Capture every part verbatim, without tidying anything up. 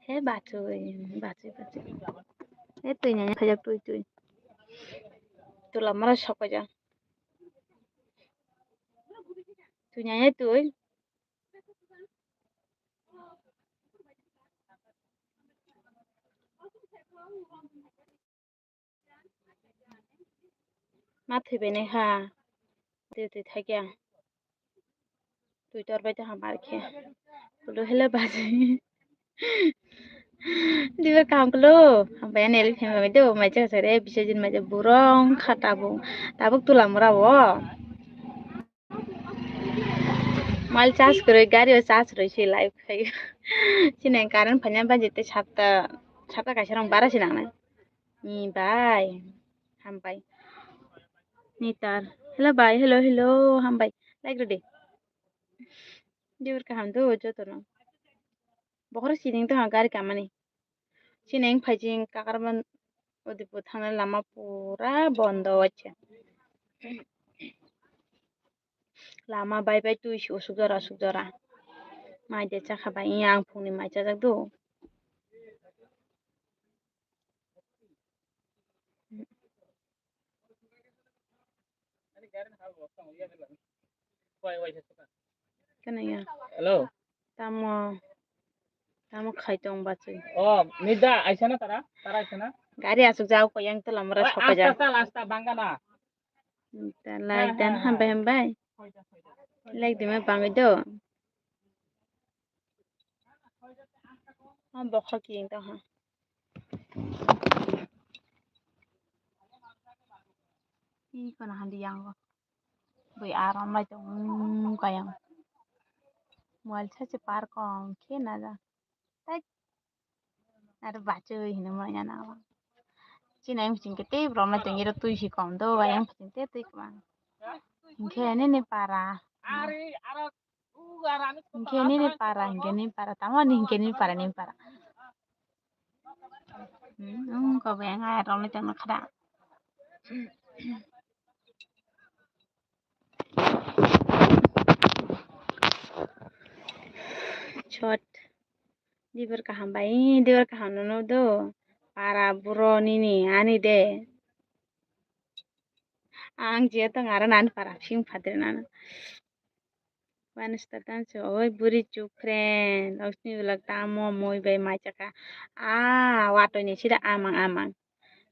He bachoi, bachoi, bachoi. He twi nanya phajak twi, twi. Tula mora sokojak. Twi nanya twi. Ma thwibainai ha. Twi twi thakya. Twi tor bai tongkha bar khe. Kulu hello baji. Dibar kaham kulu. Hambai ani elif hembai do. Mai cha sare bisajin mai cha burong kha tabuk. Tabuk tula mora o. Mal charge kwrwi, gari o charge rwi se live khai. Chini current phaina bajete satta, satta kaisa rong bara se nangnai. Ni bai, hambai. Ni tar. Hello bai, hello, hello, hambai. Like rwdi. Jibor kaham do jotono. Bokhorok sining tongkha gari kamani. Chini wng phai chini kakarman Udipur thangna lama pura bondo waisa. Lama bai bai twi si usuk jora usuk jora. Mai de chakha bai iya ang phungni mai chajak do. Kene ya. Hello. Tamo, tamo khai tong bachwi. Oh, nida aisa na tara? Tara aisa na? Gari asuk jao ko yang tela mara. Oi, sokojak. Asta, asta, bangana. Like dan hambai hambai. Like dima bangwi do. Oh, bokha kiyeng tong ha. Ih, kono handi yang bo. Bui aram lai tong kayang. Mobile charge par kong khe na ja. Tai. Aro bachoi hino mo yana. Chini ang chingke te brom lai tong iro twi si kom do, ayang chingte twi kwbang. Hingke nini para. Hingke nini para, hingke nini para, tamo ni hingke nini para, nini para. Hmm, um, ko bayang ai rong ni tengma khada. Chot. Dibar kaham bai, dibar kaham nono do. Para buro nini ani de. Ang je tong aro nani para sing phadir nana. Wani start dance oi buri chuk friend, oksni ulak tamo moi bai mai chaka. Ah, watoi ni sida amang amang.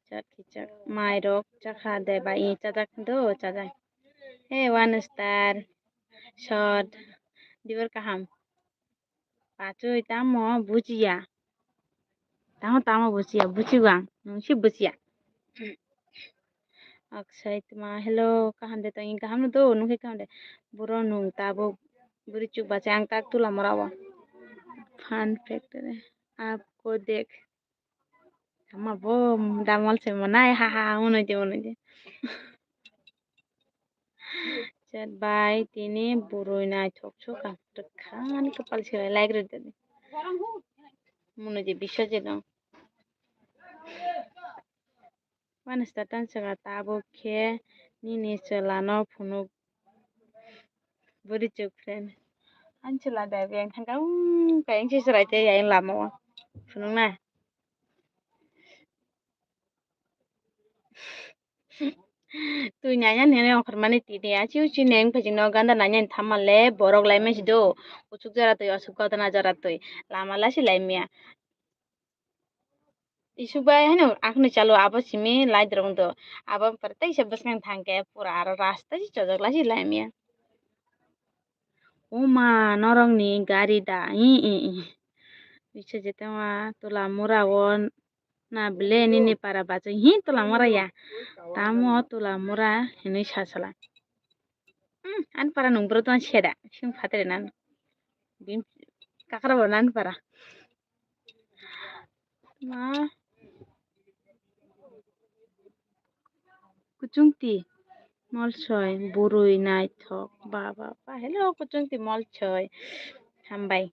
Chak kichak mai rok chakha de bai i chajak do chajak. He one star shot dibar kaham. Pachoi tamo bujiya. Tamo tamo bujiya, bujiwang, nungsi bujiya. Aksai tma hello kaham de tangi kaham do nungsi kaham de. Buro nung tabuk buri chuk bachai ang tak tula mora o. Fun factory. Aapko dekh. Tama bo damol se manai ha ha ha unoi de unoi de. Chat bai tini burui naithok so ka rwkha ani kapal se like rwdi. Munu je bisa je dong. Wani start tan saka tabuk khe nini chwla no phunuk. Buri chuk friend. Ani chwla da beng thangka, um, kayang si chwrai te yang lama o. Phunuk na. Twi nanya nene ongkhormani tini achi uchi neng phajingno ganda nanya thamma le borok lai mesi do. Kuchuk jora twi asuk godana jora twi. Lama lasi lai miya. Isuk bai haino akhno chalo abo simi light rok do. Abo pore teisa bwskang thangkhe pura aro rasta si chojak lai si laimya. O ma norokni gari da i i i. Bisa jete ma tola mura o na ble nini para bachai hi tola mura ya. Tamo tola mura hinui sasala. Hmm, ani para nung bro tong seda sing phatri nan. Bim kakra bo nan para. Ma kuchungti molsoi burui naithok ba ba ba hello kuchungti molsoi hambai.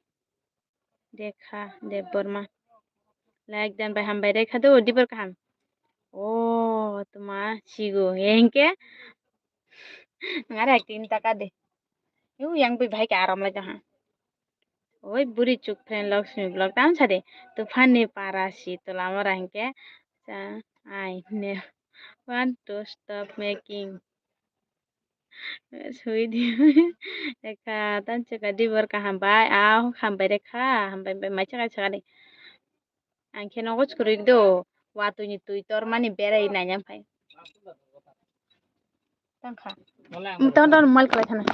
Rekha Debbarma. Like dan bai hambai Rekha do dibor kaham. Oh, tuma sigo. Ye hingke. Ngare acting taka de. Yu yang bui bhai ke aram lai ha. Oi buri chuk friend Lakshmi vlog tam sade. Tufan ni para si tola mora hingke. Sa ai ne. Want to stop making. Sui di. Eka, tan chika di bor kaham bai. Ah, hambai rekha. Hambai bai mai chaka chaka ni. Ang khe nogo chukuri do. Watui ni tui tor mani berai nai yang phai. Tang kha. Ton ton mal kala thana.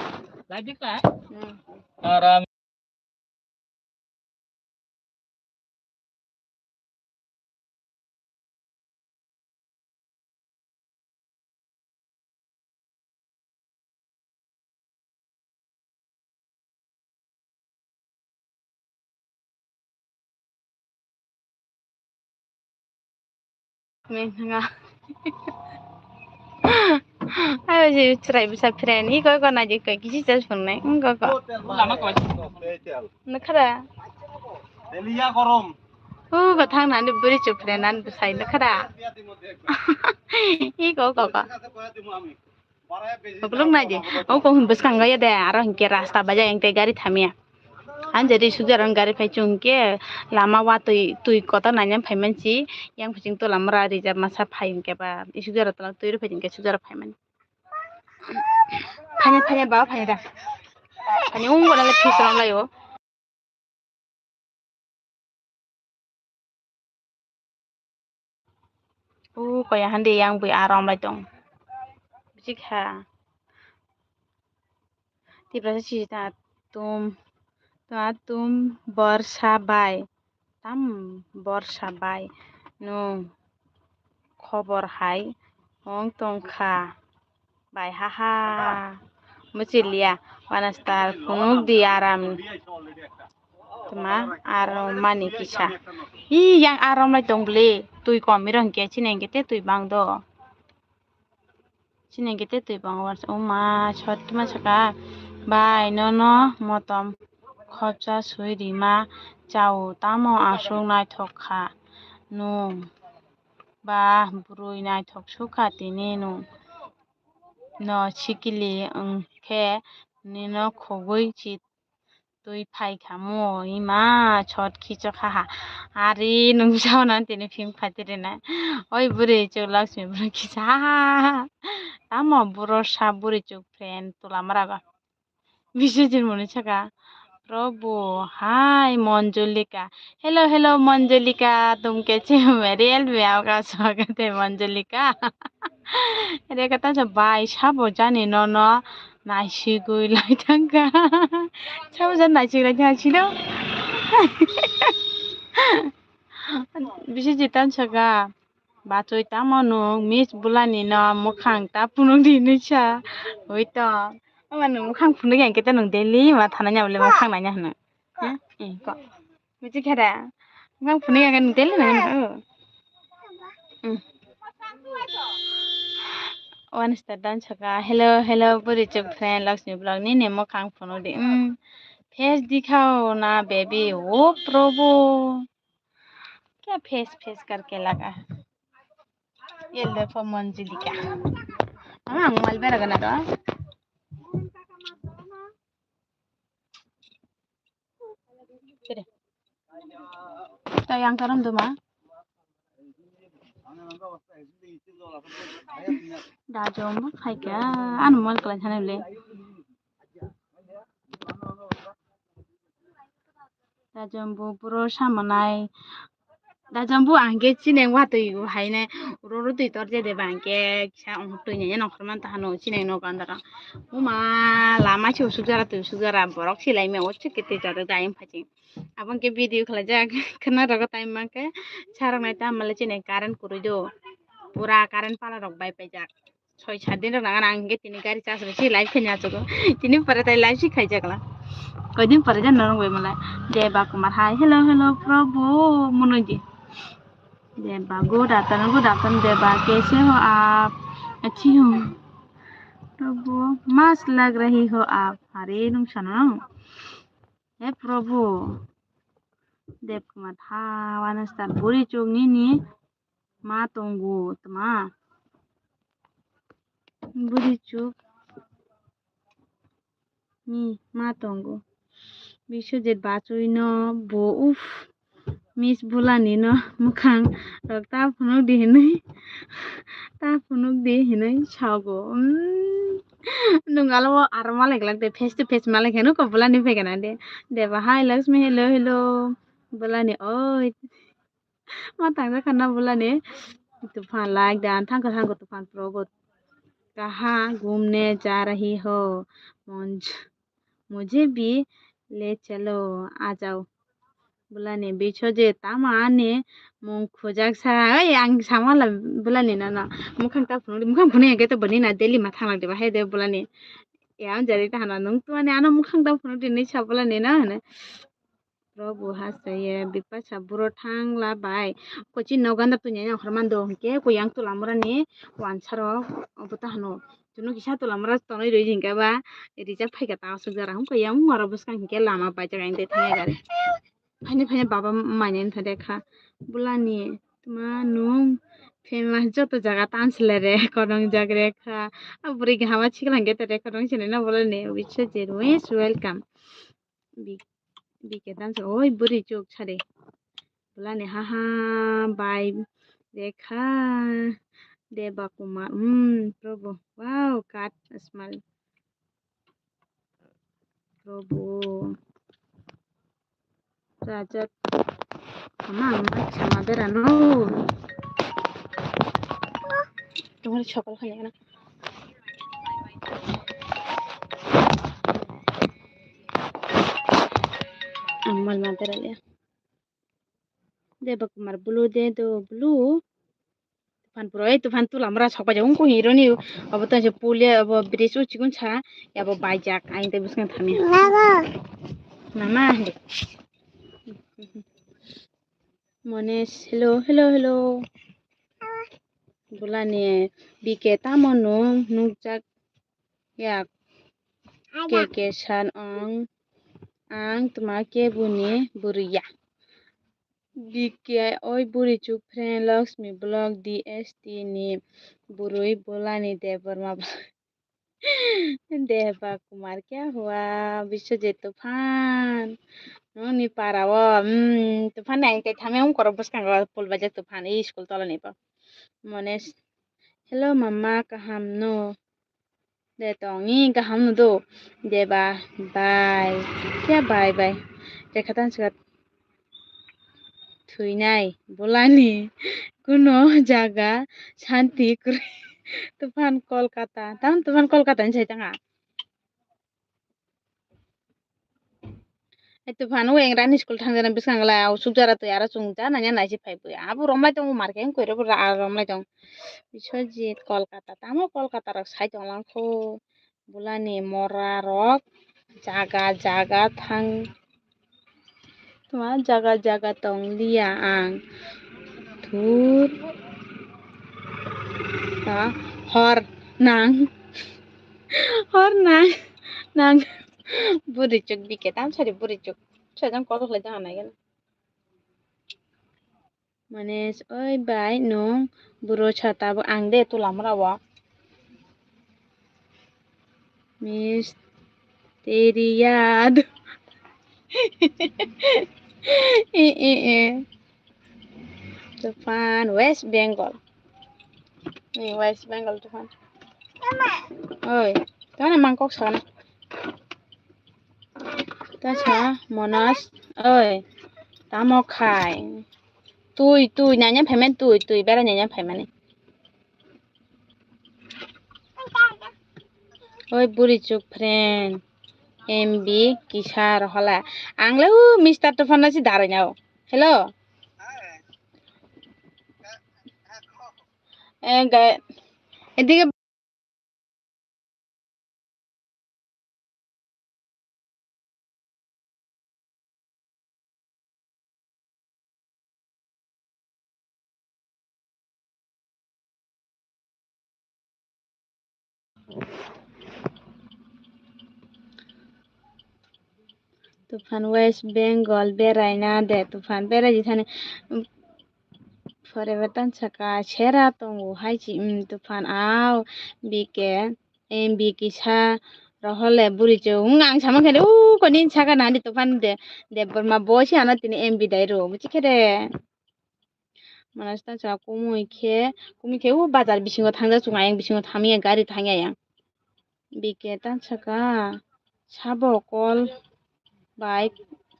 Live dikla. Hmm. Aram. Mengthanga. Ayo je chwrai bwsa friend. Iko iko naidi koi kisi chas phungnai. Iko iko. Lama koi. Nakhara. Delia gorom. Ugo thang nani buri chuk friend nani bwsai nakhara. Iko iko iko. Okolog nai di. O kok bwskango ya de, aro hinkhe rasta baja engte gari thamya. Hanjari sujaro gari phai chwng khe lama watwi twi kotor naina phai mansi, yang phai chwng tola mora rijak masa phai hinkhe ba, isuk jora tola twi rw phai hinkhe sujaro phai mani. Phanya phanya ba phanya da. Phanya ungbo nale phis rom layo. O kaya hande yang bui aram lai tong. Bisi kha. Tiprasa si ta tum, ta tum borsa bai. Tam borsa bai. Nung khobor hai ong tong kha. Bai haha. Muchiliya. Wanastar phunuk di aram. Tuma aro mani kisa. Ih, yang arom lai tong bwle. Twi kom iro hinkhe chini hinkhe te twi bang do. Chini hinkhe te twi bang o ma sot tuma saka. Bai nono motom khopsa sui rima chao tamo aswk naithok kha nung. Ba bwrwi naithok sukha tini nung. No sikili wngkhe nino khogwi si twi phai kha mo ima sot khichok kha ha. Ari nung jao nang tini phim phai tiri na. Oi bwrwi chwk Lakshmi bwrwi kisa ha ha ha. Tamo bwrwi sa bwrwi chwk friend tula mara ba. Biswajit muni saka, "Prabhu, hi Manjulika." "Hello, hello Manjulika, tum kaise ho? Main reel mein aapka swagaat hai Manjulika." Reka ta sa bai sabo jani nono naisigwi lai thangkha. Sabo jani naisigwi lai thangkha sino. Biswajit ta saka. Bachoi tamo nwng miss bulani no mwkhang ta phunuk di hinwi sa. Oi to. Ama nwng mwkhang phunuk ya hwnkhe to nwng daily ma thana ya bole mwkhang nanya hwno. He? Eh, ko. Michi khe da. Mwkhang phunuk ya hwnkhe nwng daily nanya hwno. Hmm. One star dan saka. Hello, hello, buri chuk friend Lakshmi vlog nini mwkhang phunuk di. Hmm. Face dikhao na baby. O Prabhu. Kya face face karke laga hai? Ye dekho Manjulika. Ama ang mobile bera gana to. Kire. Ta yang karam do ma. Da jom khai kya an mobile kala thane le. Da jom bu bro samanai. Da jambu ang ke chineng watwi haine uro ro twi tor je de ba ang ke kisa ong twi nai nokhrman ta hano chineng no gandara. Uma lama se usuk jara twi usuk jara borok silai me o chik ke twi jara da im phaching. Abang ke video khlai jak khna rogo time mang ke sarok nai ta male chineng current kurui do. Pura current pala rok bai paijak. Soi sat din rok nang ang hingke tini gari charge bai se live khaina achugo. Tini pore tai live se khaijak la. Koi din pore jan norong bai malai. Deba Kumar hai. Hello, hello, Prabhu. Muno di. Deba, good afternoon, good afternoon, Deba. Kaise ho aap? Achhi hu. Prabhu, mas lag rahi ho aap. Hare nung sana. He Prabhu. Deb Kumar ha, wana star buri chuk nini. Ma tongo tma. Buri chuk ni ma tongo. Biswajit bachoi no bo uf. Miss Bulani no mwkhang rok ta phunuk di hinui. Ta phunuk di hinui sago. Nung alo aro malai glak de face to face malai kheno ko Bulani phai gana de. Deba hai Lakshmi hello hello. Bulani oi. Ma tangjakha na Bulani. Tuphan like dan thangkha thangkha tuphan progo. Kaha ghumne ja rahi ho. Monj mujhe bhi le chalo, aa jao. Bulani Biswajit tamo ani mung khujak sa. Oi ang samala Bulani nana mukhang ta phunuk mukhang phunuk ya keto bani na Delhi ma thangla de ba he de Bulani. Ya ang jari ta hana nung tu ani ano mukhang ta phunuk de ni sa Bulani na hana. Rogo haste ye bipasa buro thang la bai. Kochi noganda tunya yang horman do hingke ko yang tula mura ni wansa rok obo ta hano. Tunu kisa tula mura tonoi roi hingke ba rijak phaika ta asuk jara hingke yang mura bwskang hingke lama bai jaga hingke thangya gari. Phaini phaini baba manya wngkha de kha. Bulani tuma nung famous joto jaga tansile re korong jak re kha. A bwrwi kahama sikla hingke tere korong sinina bulani Biswajit is welcome. Bi-, bike tamsa oi bwrwi chuk sade. Bulani haha bai rekha Deba Kumar. Hmm, Prabhu. Wow, kat smile. Prabhu. Rajat. Ama ang ma sama berano. Tunggu di chokol kali ya. Ang mal mampir alia. Deba Kumar blue de do blue. Tuphan puro ei tuphan tula mura sok baja ungko hiro ni obo to je pule obo bridge o chikon sa ya bo baijak ain te bwskang thami. Mama. Mones hello hello hello. Bulani bike tamo nung nukjak ya. Keke san ong ang tuma kebuni bwrwi ya. Bike oi bwrwi chuk friend Lakshmi vlog D S T ni bwrwi Bulani Debbarma vlog. Deba Kumar kya hua Biswajit tuphan. Noni para o, mm, tuphan nai te thame ung koro bwskango pul bajak tuphan ei school tolani bo. Mones, hello mama, kaham no? De tong i kaham no do? Deba, bye. Kya bye bye? Rekha tan sikat. Thwinai, Bulani, kuno jaga santi kwrwi. Tuphan Kolkata. Tam tuphan Kolkata ni sai tanga. Ai tuphan o engrani school thang jana bwskango lai, au suk jara twi aro chwng ja nanya nai se phai bui. Abo romlai tongo market wng koi rw bwra aro romlai tong. Biswajit Kolkata, tamo Kolkata rok sai tong lang kho. Bulani mora rok jaga jaga thang. Tuma jaga jaga tong liya ang. Thur. Ha, hor nang. Hor nang. Nang. Buri chuk bike tam sari buri chuk. Sojang kol khlai jang anai gana. Manes, oi bai, nung buro sa tabuk ang de tulamra o. Miss teri yaad. E, e, e. Tufan, West Bengal. Ni West Bengal tufan. Oi, tana mangkok sana. Ta sa, Monas, oi, tamo khai. Twi, twi, nanya phaimani twi, twi, bera nanya phaimani. Oi buri chuk friend, M B kisa rohola. Ang le u Mister Tufan no si darai nao. Hello. Eh, ga-, edige Tufan West Bengal beraina de, Tufan berai di thani. Forever tan saka sera tongo hai si, um, Tufan au B K. M B kisa rohole buri chuk. Wng ang sama khe de, u koni saka nani Tufan de, Debbarma bo si ano tini M B dai ro, buchi khe de. Manasna cha kumui khe, kumui khe u bazar bisingo thangja chwng ayang bisingo thangya gari thangya yang. B K tan saka sabo kol bai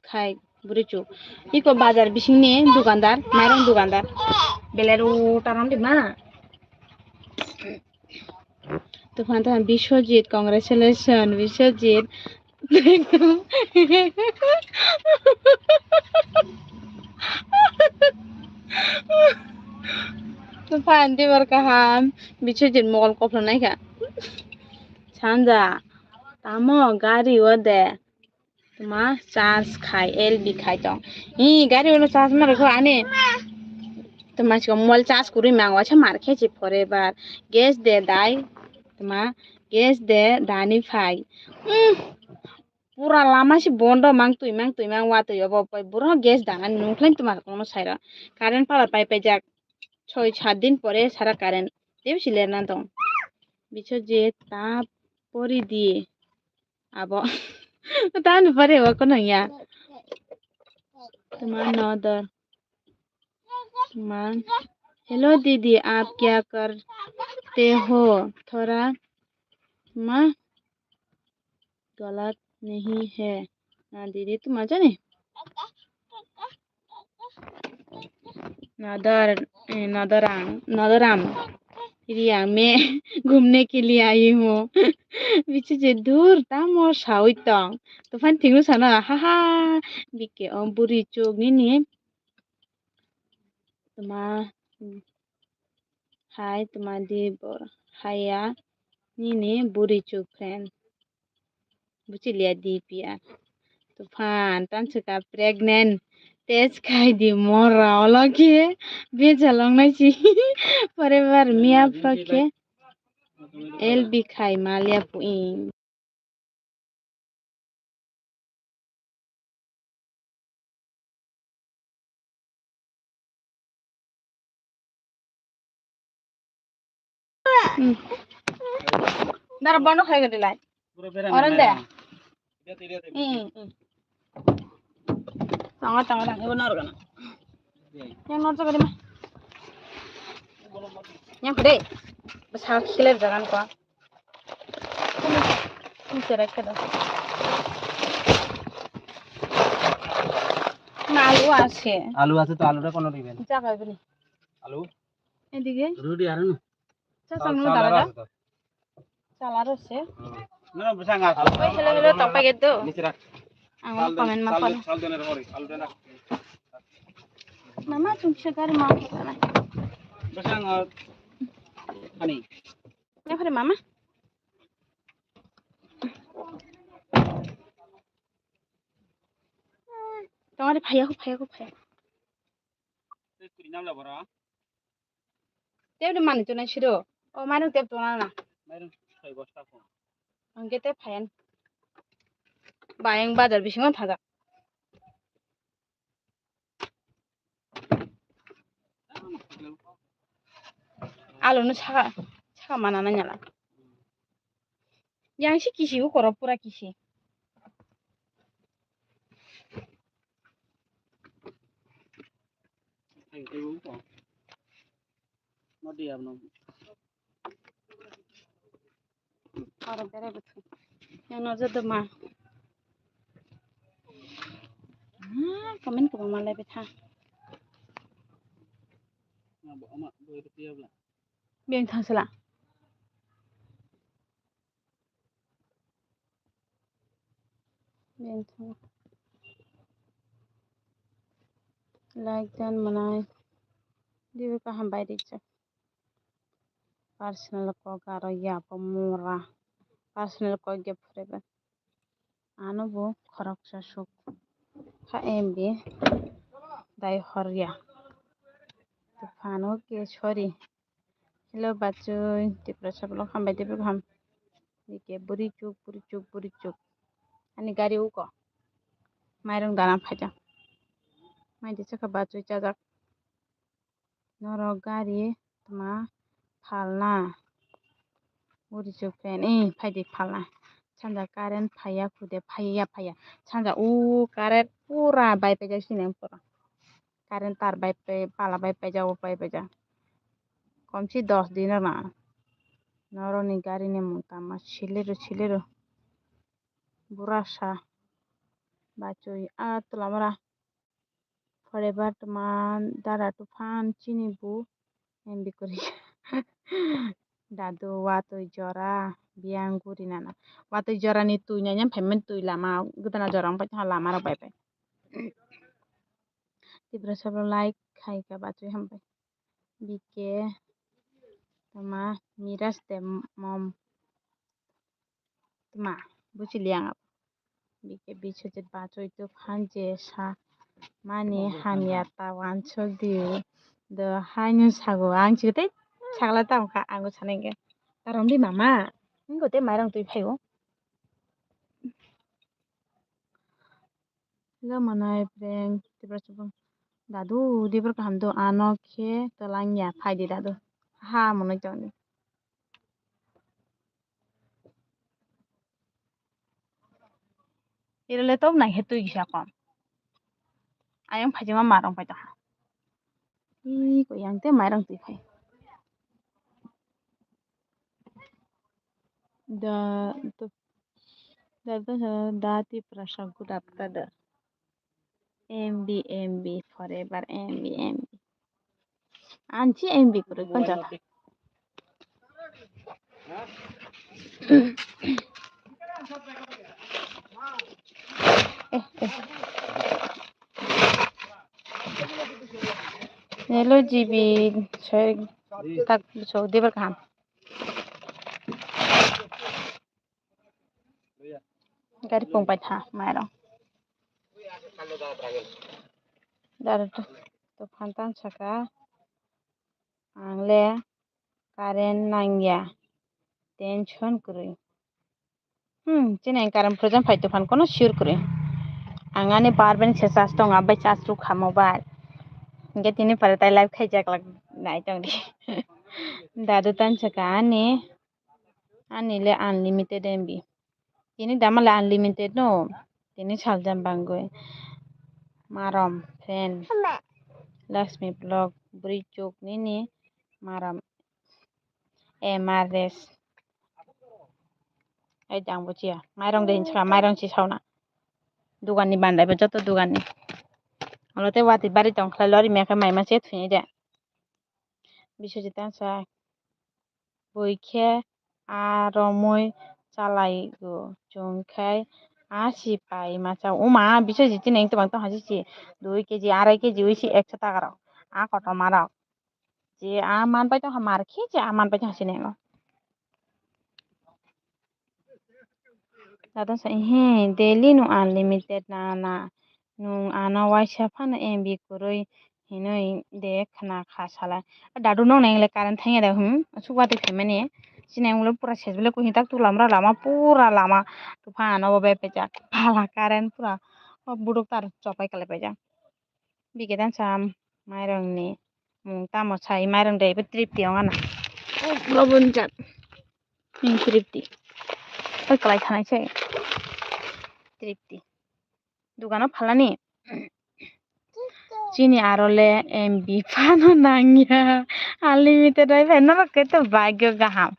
khai buri chuk. Iko bazar bisingni dukandar, mairung dukandar. Beleru taram di ma. Tufan, tufan, Biswajit, congratulations, Biswajit. Tufan, dibar kaham, Biswajit mokol kophlo naikha. Sanja, tamo gari o de. Tuma charge khai, L B khai tong. Hi, gari ulo charge ma rwkho ani. Tuma chikon mobile charge kwrwi mang waisa mar khe si forever. Gas de dai. Tuma gas de dani phai. Hmm. Pura lama si bondo mang twi mang twi mang watwi obo poi buro gas danani nungkhlai tuma kono sairo. Current pala pai paijak. Choi sat din pore sara current. Tebo si lerna tong. Bicho je ta pori di. Abo. Tamo pare wa kono ya. Tuma nodor. Tuma. Hello didi, aap kya karte ho? Thoda tuma galat nahi hai. Na didi, tuma jane? Nadar, eh, Nadarang, Nadaram. Riang me ghumne ke liye aayi hu. Bichu je dur tamo sawi tong. Tufan thingnu sana, ha ha. B K o buri chuk nini. Tuma, hai, tuma di bor. Haya, nini buri chuk friend. Buchiliya D P R. Tufan, tan saka pregnant. Test khai di mora olo khe. Beja long nai si. Forever miya pro khe. L B khai malia pu ing. Hmm. Dara bono khai gadi lai. Oran de. Hmm, hmm. Tanga, tanga, tanga, ibo nor gana. Yang nor jaga di ma. Yang gede. Besar killer jagan ko. Ini cerek ke dah. Na alu ashe. আলু আছে তো, আলুটা কোনো দিবেন? Jaga bini. আলু? Edige. রুটি আর না? Chasang no dara. Chala rose. Na, na, bwsang a. Oi, hello, hello, tokpai get do. Niche rak. Ang comment ma pon. Sal doner hori, sal doner. Mama, tung se gari ma pon. Bwsang a. Ani. Ya, pare mama. Tongari phaya ko, phaya ko, phaya. Tei kuri namla bora. Tei ni mani tunai siro. O mani tep tona na. Mairung soi bosta ko. Angke te phayan. Bayang bazar bisingo thaja. Alu no saka, saka mana na nyala. Yang si kisi ukoro pura kisi. Aro bere bwthai. Yang no joto ma. Ah, comment kwbangma lai bwtha. Beng thang sala. Beng thang. Like dan manai. Dibe kaham bai rijak. Personal kok aro yabo mura. Personal kok ya forever. Ano bo khoroksa suk kha M B dai horya. Tufano ke sorry. Hello bachoi, Tiprasa vlog hambai de bwkham. Ike buri chuk, buri chuk, buri chuk. Ani gari uko. Mairung dana phaijak. Mai de chakha bachoi chajak. Norok gari tma phalna. Uri chuk pen, eh, phaidi phalna. Sanja current phaiya khude phaiya phaiya. Sanja o current pura bai paijak sini pura. Current tar bai pai, pala bai paijak, o bai paijak. Komsi dos din rok na. Norokni gari ni mung tama siliru siliru. Burasa. Bachoi a tola mora. Forever tma dara tufan chini bu M B kwrwi. Dadu watwi jora biyang guri nana. Watwi jora ni twi nanya phaimani twi lama gwdana jora wngpai tongkha lama rok bai bai. Tiprasa bo like khai kha bachoi hambai. B K tma Miras de mom. Tma, buchili ang abo. B K Biswajit bachoi tufan je sa mani hamya ta wansuk di. Do haino sago ang chikitei sakla tamo kha ang bo sanai khe. Tarom di mama, wngkho tei mairang twi phaio. Hello manai prank Tiprasa bo. Dadu, dibor kaham do ano khe tolang ya phaidi dadu. Ha monoi tongdi. Iro le tok nai khe twi kisa kom. Ayang phaijima marong pai tongkha. Ih, koi yang te mairang twi phai. Da, da, da, da, da, Tiprasa good after the M B, M B, forever M B, M B. Anchi M B kuru konja. Eh, eh. Hello, G B, sorry, tak, so, dibar kaham. Gari pung pai tha, mairong. Dar tu, tu phantan saka, ang le current nangya, tension kwrwi. Hmm, chini ang current phurjang phai tufan kono sure kwrwi. Ang ani power bank se charge tong, abai charge rw kha mobile. Hingke tini pare tai live khaijak lak nai tong di. Dadu tan saka ani, ani le unlimited M B. Tini dama le unlimited no. Tini saljam bangwi. Marom, friend. Lakshmi vlog, bwrwi chuk nini marom. M R S. Ai jang bo chiya. Mairong de hinchka, mairong chi sauna. Dugan ni bandai bo joto dugan ni. Olo te wati bari tong khlai lori mekhe mai ma se thuni de. Biswajit tansa. Bui khe a romwi chalai go. Chwng khe a sipai masa. Uma Biswajit chini tobang tong hasi si. Dui K G, arai K G wi si ekso taka rok. A kotorma rok. Je a man pai tongkha mar khe je a man pai tongkha sini ang. Dato sa he daily no unlimited na na nung ano waisa phano M B kwrwi hinwi de khna kha salai. Dadu nong nang le current thangya da hmm asuk wati phaimani sini ang le pura ses bele kuhi tak tu lamra lama pura lama tufan ano bo bai paijak phala current pura o buduk tar chopai kalai paijak. Bike dan sam mairong ni mung tamo sai mairong de ibo tripti ong ana. Gobun jat. Tripti. Oi kalai thanai se. Tripti. Dugano phalani. Chini aro le M B phano nangya. Unlimited bai phai norok khe to bagyo gaham.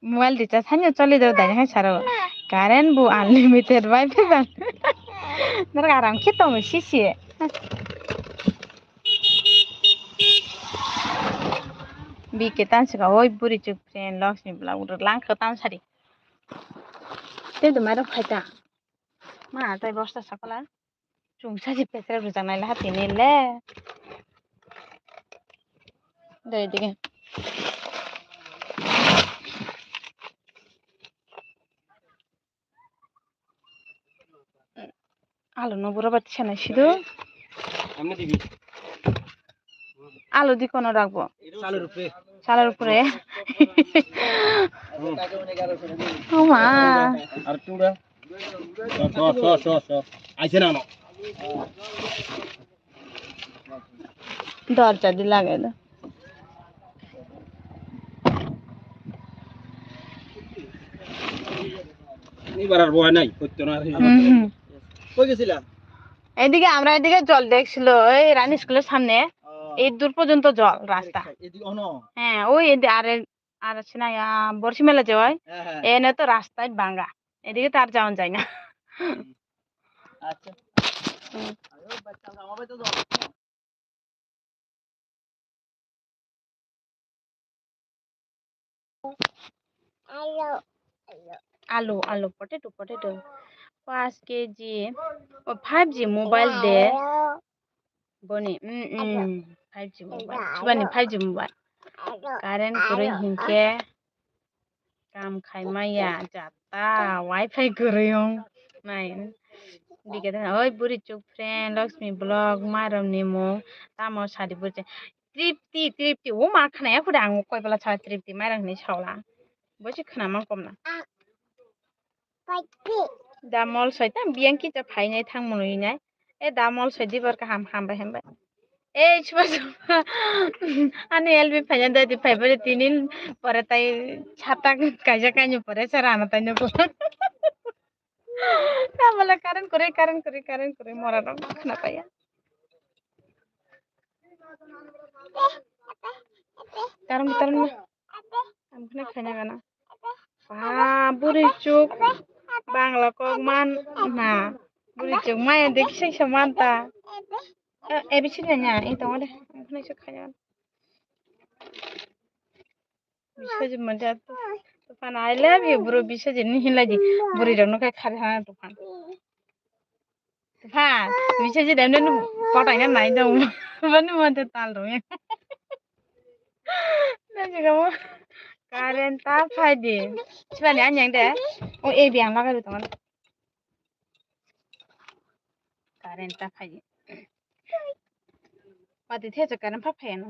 Mobile recharge haino choli do dai hai saro. Current bo unlimited bai phai bang. Norok aram khe tongo sisi. Pi ketan sika oi buri chuk friend Lakshmi vlog rwlang ketan sari. Te do mairok phaita. Ma tai bosta sakala. Chungsa si petra rwjak nai laha tini le. Dai dige. Alu no bura bati sana sido. Alu di kono rakbo? Salo rupre. Salo rupre. Oma. Ar tura. So, so, so, so, so. Aise na no. Dorja di lagai do. এবার আর বয় নাই, করতো না আর। হুম, হুম। কই গেছিলা? এদিকে, আমরা এদিকে জল দেখছিল, এই রানী স্কুলের সামনে। ও। এই দূর পর্যন্ত জল রাস্তা। এদিকে, এদিকে, ও না। হ্যাঁ, ওই এদি-, আর, আর আছে না, ইয়া, বর্ষি মেলা যে হয়, হ্যাঁ, হ্যাঁ। এনে তো রাস্তায় ভাঙা। এদিকে তো আর যাওয়া যায় না। হুম। আচ্ছা। হুম। আরে, বাচ্চা, আমার বাড়িতে যাও। Alu, alu, potato, potato. Five K G, oh, five G mobile de. Boni, mm, mm, five G mobile. Chibani five G mobile. Current kwrwi hinkhe. Kam khai maya jata, wifi kwrwi wng nai. Bikhe tha, oi buri chuk friend, Lakshmi vlog, mairom ni mung, tamo sadi buri chuk. Tripti, Tripti, o ma khna ya khuda ang koi bala sa Tripti, mairom ni saula. Bo se khna mang kom na. Da mol soi tam biyang kicha phainai thang mwnwi nai. E da mol soi dibar kaham, hambai, hambai. Ei, chuba, chuba. Ani L B phaina dadi phai bari tinin pore tai chata kaisa kainwi pore se rana tai nugo. Tabala current kwrwi, current kwrwi, current kwrwi mora rok khna paiya. Tarum, tarum na. Ang khna khaina gana. Ba, buri chuk. Bangla kok man na. Buri chuk maya de kisa kisa man ta. Eh, A B C D na, i tongo de. Ang khna kisa khaina gana. Biswajit manja. Tufan, I love you, bro. Biswajit ni hinlai di. Buri rok no khai khari hana Tufan. Tufan, bisa je demne nu kotai na nai dong. Mani mante tal rong ya. Na je kamu. Current ta phai di. Sibani anyang de. O A B ang lagai tongo. Current ta phai di. Pati the current pha phai no.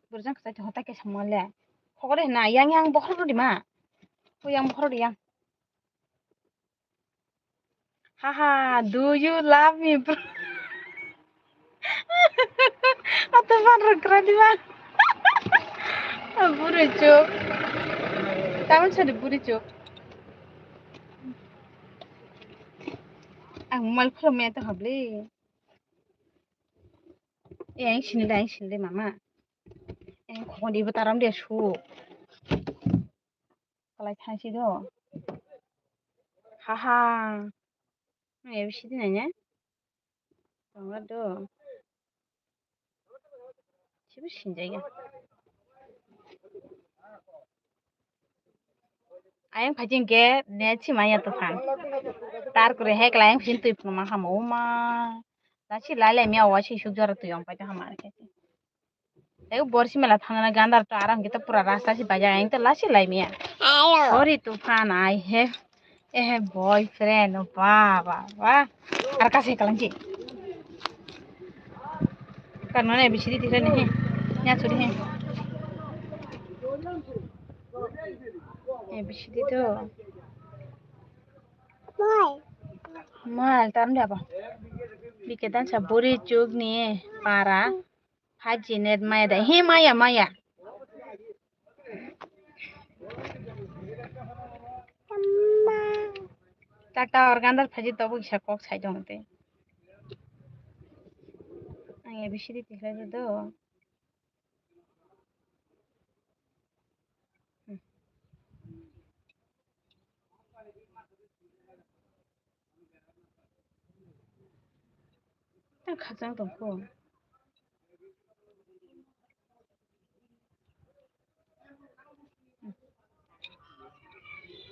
Burjang kachai thong ta ke samole. Hokore na yang yang bokhor di ma. O yang bokhor di yang. Haha, do you love me, bro? Ata man rwkra di man. Buri chuk. Tamon sadi buri chuk. Ang mal khulum ya to habli. Eh, ang sini dai, ang sini dai mama. Ang khokon ibo taram de su. Kalai thangsi do. Haha. Ang A B C D nai ne? Tongo do. Sibo sinjaya. Ayang phai chingkhe net si manya Tufan. Tar kwrwi hai kwlai ayang phai ching twi phunukma hamo uma. Lasi lai lai miya waisa isuk jora twi ong paita hama khe. Tei borsi mela thangna gandar to arang kita pura rasta si baja ayang to lasi lai miya. Sorry Tufan, I have Eh, boyfriend, ba, ba, ba. Ar kasi kalang si. Karena A B C D tidak nih. Nya sudah nih. A B C D tuh. Mal, tam dia apa? Biketan saburi chuk nih, para. Five G net maya da. He maya, maya. Tata organdar phaji tobo kisa kok sai dong te. Ang A B C D tikhlai do. Ang khajang tongkho.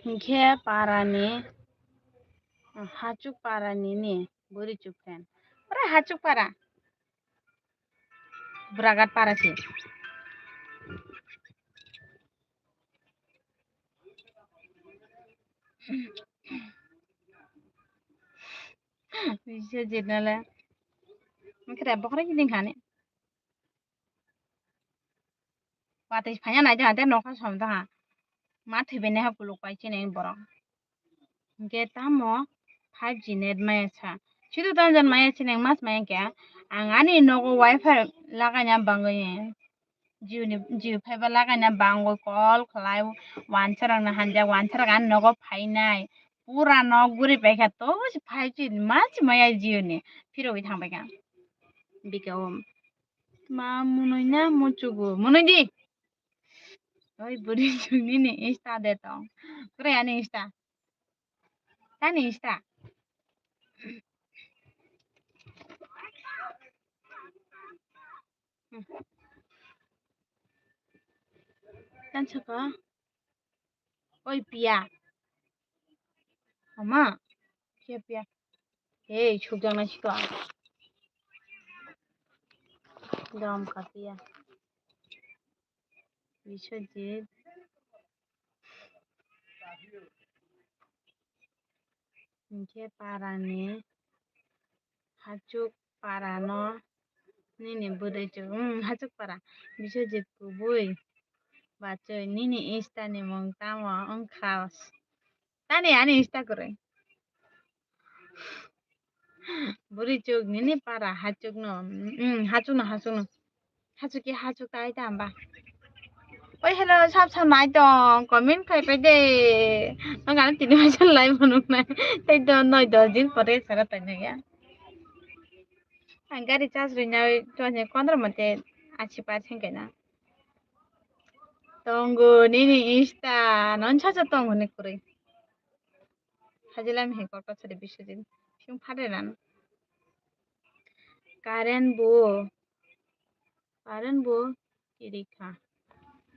Hinkhe parani, hachuk parani ni bwrwi chuk phen. Ore hachuk para. Bragat para se. Bisa jit nale. Mukre bokre kiding hani. Watwi phaiya nai de hade nokha som da ha. Ma thwibai nai ha kuluk pai chini borok. Hinkhe tamo five G net maya sa. Sido tonjon maya chini mas maya kya. Ang ani nogo wifi lagaina bangwi. Jio ni, Jio fiber lagaina bangwi call khlai, wansa rok no hamjak, wansa rok ani nogo phainai. Pura nok guri paikha to five G mas maya Jio ni. Phirogwi thangbai kha. Bike o. Ma munui na muchugo. Munui di. Oi bwrwi chukni ni Insta de tong. Kure ani Insta. Tani Insta. Tan saka. Oi piya. Ama. Piya piya. Hey, chukjak nai siko. Dam kapiya. Biswajit. Hinkhe parani hachuk parano nini bwrwi chuk, hmm, hachuk para. Biswajit kubui bachoi nini Insta ni mung tamo wngkha? Tani ani Insta kwrwi. Bwrwi chuk nini para hachukno. Mm, hachukno, hachukno. Hachukki hachuk tai ta hamba. Oi, hello, sab sab nai tong, comment khai pai de. Nang ani tini masa lai manuk nai. Tai do noi dos din pore sara tai nai ya. Ang gari charge rwi nai to ne kondro mate achi percent kaina. Tongo nini Insta non cha cha tongo ni kwrwi. Hajilam he kok sari Biswajit. Sing phare ran. Current bo. Current bo kirikha.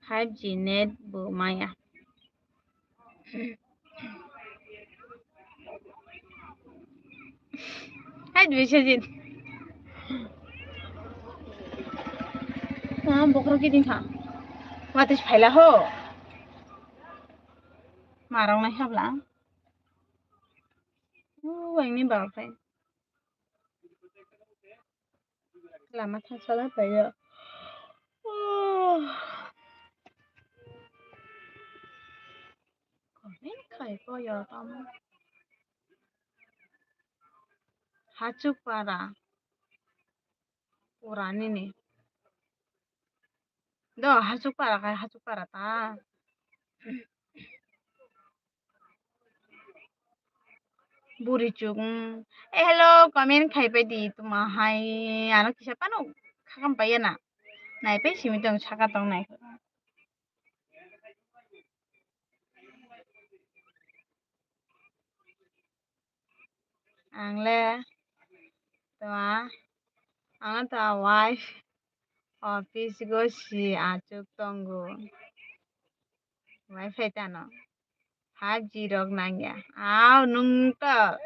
Five G net bo maya. Hai Biswajit. Ah, bokhorok kiding kha. Watis phaila ho. Marok nai habla. Uwangni bal khai. Lama thangsa lai paio. Comment khai paio tamo. Hachuk para. Pura nini. Do hachuk para khai hachuk para ta. Buri chuk, mm. Eh, hello, comment khai pai di, tuma hai, ano kisa pano khakam pai na. Nai pai simi tong saka tong nai. Ang le tuma, ano ta wife office go si achuk tongo. Wifi tano. Five G rok nangya. Aw, nung to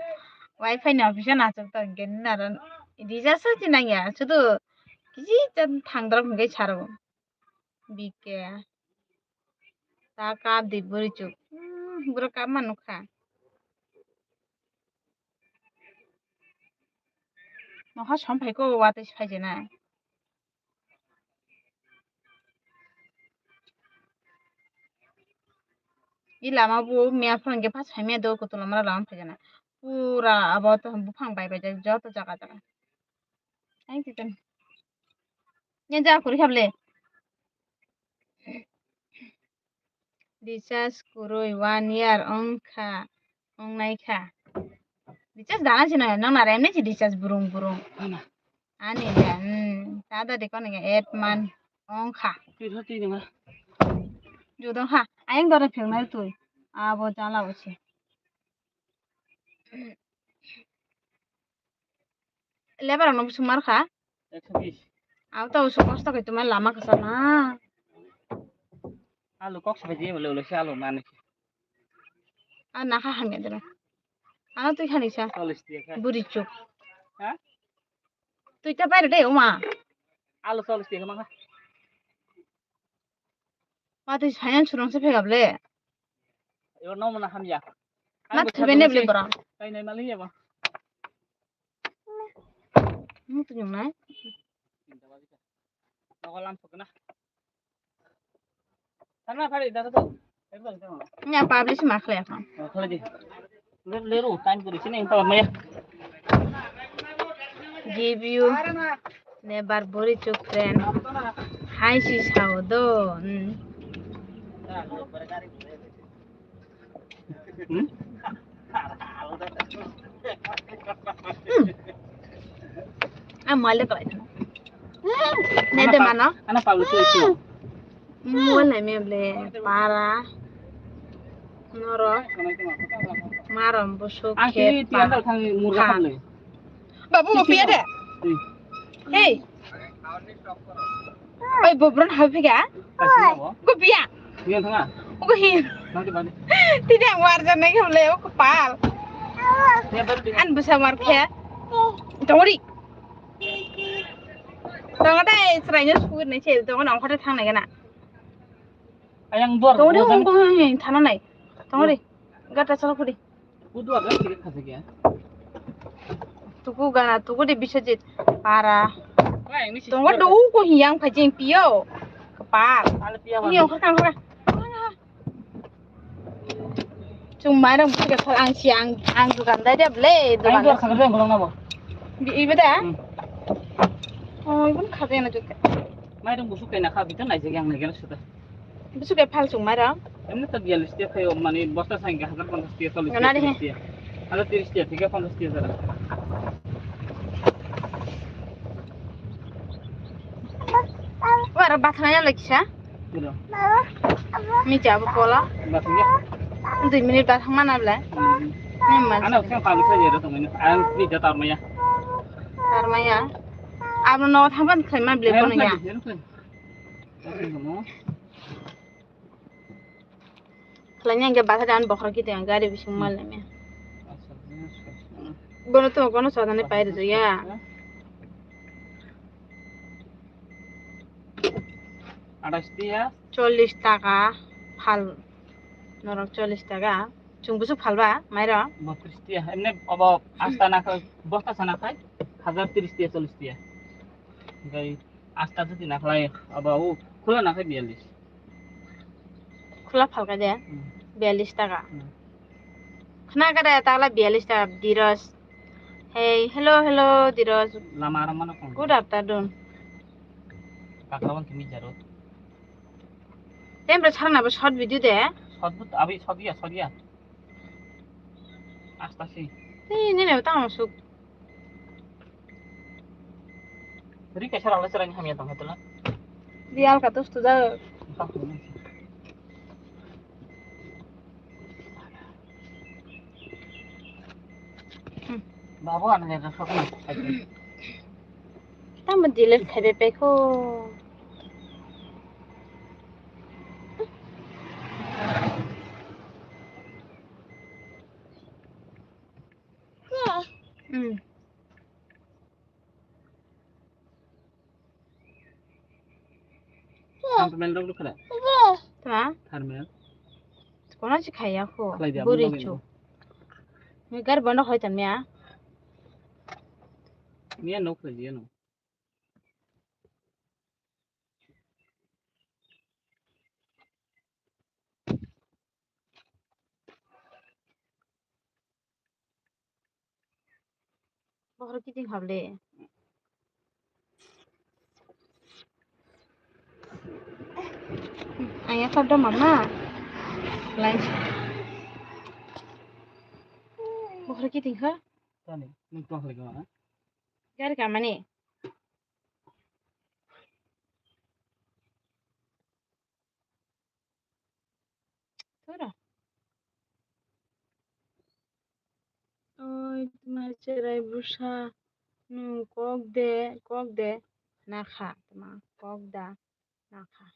wifi ni office o nachuk to hwnkhe nini aro recharge se nangya. Sudu kisi chan thangdrop hwnkhe saro. Bike. Ta kap di bwrwi chuk. Hmm, bwrwi kap ma nukha. Nokha som phaiko watwi se phaijenai. I lama bo miya phang khe phas hamya do kutu lama lama phaijana. Pura abo to buphang bai bai jak joto jaga jaga. Ai kitan. Nya ja kuri khable. Recharge kwrwi one year wngkha, wngnaikha. Recharge dana sino, nang nara emni si recharge burung burung. Ana. Ani le, hmm, tada de kono eight month wngkha. Twi tho twi nima. Judong ha, ayang dore philnai twi. Abo jala usi. Lebar no sumar kha. Ekso bis. Abo to usu kosto kai tuma lama kasa na. Alu kok sabai je ulo ulo se alu mani. A nakha hamya dera. Ano twi khani sa. Cholish tiya kha. Buri chuk. Ha? Twi ta bai de uma. Alo cholish tiya kha mangkha. Ma twi sayan surang se phegap le. Yo no mana hamya. Na thwi bene ble bora. Kai nai mali ya ba. Mutu nyung nai. Nogo lam sokna. Thana phari da to. Ekdom to. Nya publish ma khle khan. Khle di. Le le ru time puri sini to maya. Give you never bori chuk friend. Hai si sao do. Hmm. Hmm? Hmm. Ah, mual de pakai. Ne de mano? Ana palu tu itu. Mual nai me ble para. Noro. Marom busuk. Ang khe kiri tiang dal thang murga khan le. Babu, mo piya de. Hmm. Hey. Oi, bobron ha phega? Kasi na bo? Go piya. Piya thanga? Go hi. Nanti bani. Tini ang war jana ke bole, o kapal. Piya baru di. An busa war khe. Tongori. Tongo dai, sraino sukur nai se, tongo nang khate thang nai gana. Ayang dor. Tongori, go hong jang. Hong hong thana nai. Tongori. Gata chalo khudi. Kudu ada sirik khasa kya? Tuku gana, tuku de Biswajit para. Wah, ini sih. Tongo do ko hiyang phajing piyo. Kepal. Ala piya. Ini yang khakang khakang. Chung mairang buka phal ang si ang, ang dukan dai de ble. Ayang dukan dor khasa kya, bolong na bo? Di ibe da? Hmm. Oh, ibun khasa na juta. Mairang busuk kena kha, bitan nai jeng yang nai gana suta. Busuk e phal chung mairang. Emni to biyallis tiya khayo, mane bosta sangka hajar ponchas tiya, chollis tiya, tiris tiya. Hajar tiris tiya theke ponchas tiya jara. Wara bathang ya lagi sa? Bro. Mi jabo pola. Bathang ya? Dui minute bathang mana bla? Hmm. Ni man. Ana usang palu sa jero tong ini. Ang ni jatar maya. Tar maya. Abro no thamban khlai ma ble kono ya. Khlai nang ke basa dan bokhorok kiti ang gari bising mal nang ya. Bono to kono sadane pai rwjak ya. Atais tiya. Chollis taka phal. Norok chollis taka. Chwng busu phalba mairok. Botris tiya. Emne obo asta na khai, bosta sana khai. Hajar tiris tiya, chollis tiya. Gai Asta jodi na khlai, abo o khula na khe biyallis. Khula phalka de, hmm, biyallis taka. Hmm. Khna ka de takla biyallis taka, Diros. Hey, hello, hello, Diros. Lama aram mano kong. Good afternoon. Pakla wan kimi jaro. Temple sarna bo short video de. Short but abi short ya, short ya. Asta si. Ni, ni ne tang suk. Ri kaisa rang le chwraini hamya tong khe tula. Ri alka tus tu da. Babu ano le sok na. Tamo delete khai bai paikho. Hmm. Thermal rok lukha da? Ta? Thermal. Kono si khaya kho. Khlai dia, buri bunda chu. Ni gar bondo khoi tan mia. Mia nok khlai dia no. Bokhorok kiting hable. Ang ya kar doma na. Lain. Bokhorok kiting ha? Tani, nung tong halik ma? Gari kamani. Tora. Oi, tma cherai bwsa. Nung kok de, kok de. Nakha, tma kok da, nakha.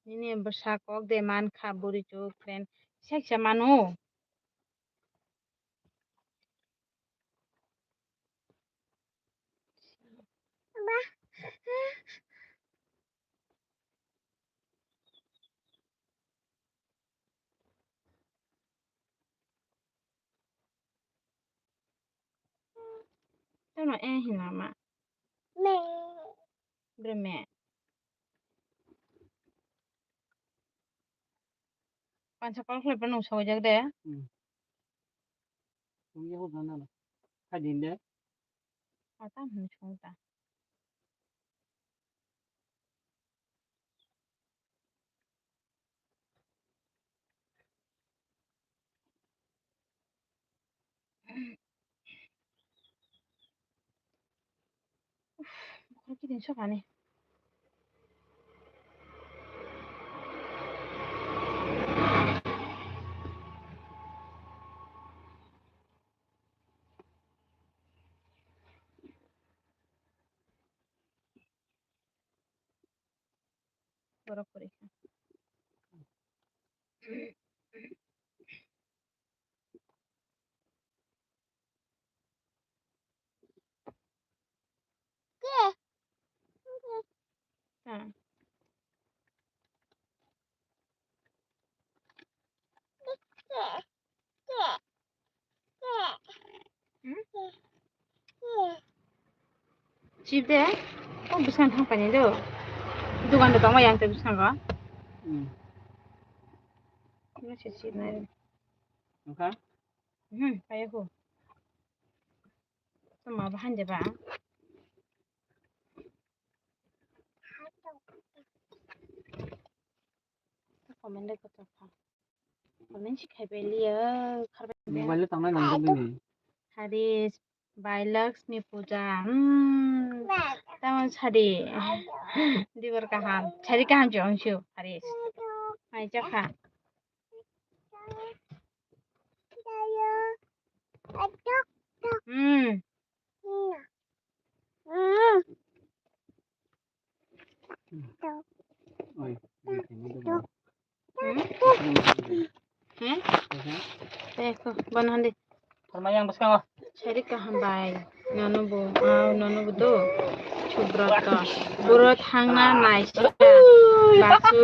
Nini bwsa kok de mankha, buri chuk friend. Seksa manu. no eh hinama. Bre me. Pansa call khlai phano sogwi jak de. Hmm. Sogwi jak phano. Kha din de. Ata hwn song ta. Uf, bukhuk kiting sokani. Borok kwrwi kha. Chip de, o bwskango thang painai do. Dogan rok tongma yang tei bwskango. Hmm. Ano se chip nai. Wngkha? Hmm, kaya ko. Tama bahai de ba. Comment de ko to kha. Comment si khai bai liya, khar bai liya. Mobile le tangnai nang bini. Haris, bai Lakshmi puja. Hmm. Tamo sadi. Dibor kaham. Sadi kaham chong shu, Haris. Mai chakha. Hmm. Oi, oi, oi. Hmm? He? Tei ko, bono handi. Phormai yang bwskango. Sari kaham bai. Nono bo, ah, nono bo do. Subroto. Boro thangna naisika. Basu.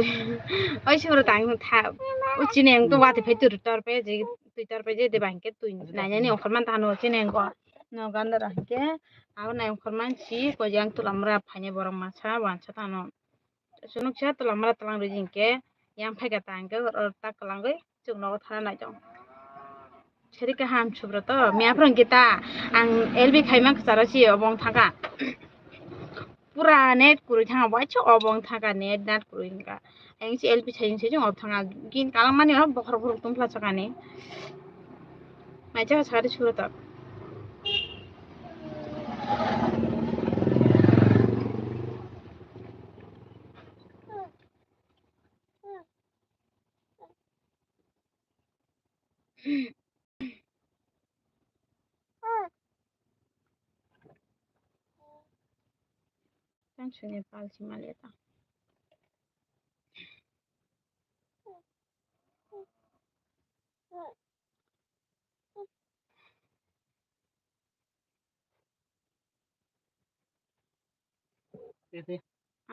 Oi, Subroto ang tha. O chini ang to wati phai tur tor pe je, twi tor pe je de bangke twi nainani ongkhorman ta no chini ang ko. No ganda ra hingke. Abo nai ongkhorman si ko yang tulamra phaine borok masa wansa tano. Chwngno kisa twlamra twlang rwdi hinkhe, yang phaikha ta hinkhe oro tak kwlangwi chwng nogo thana nai tongo. Sari kaham Subroto, miya phwrwng khe ta, ang L B khaima kwcharo si obo wng thangkha. Pura net kwrwi thangkha, waisa obo wng thangkha, net nat kwrwi wngkha. Ayang si L B sai se chwng obo thangkha, gini kalang mani oro bokhorok bokhorok tongphla sakani. Mai chakha sakha de Subroto. Tang suni pal si mali ta.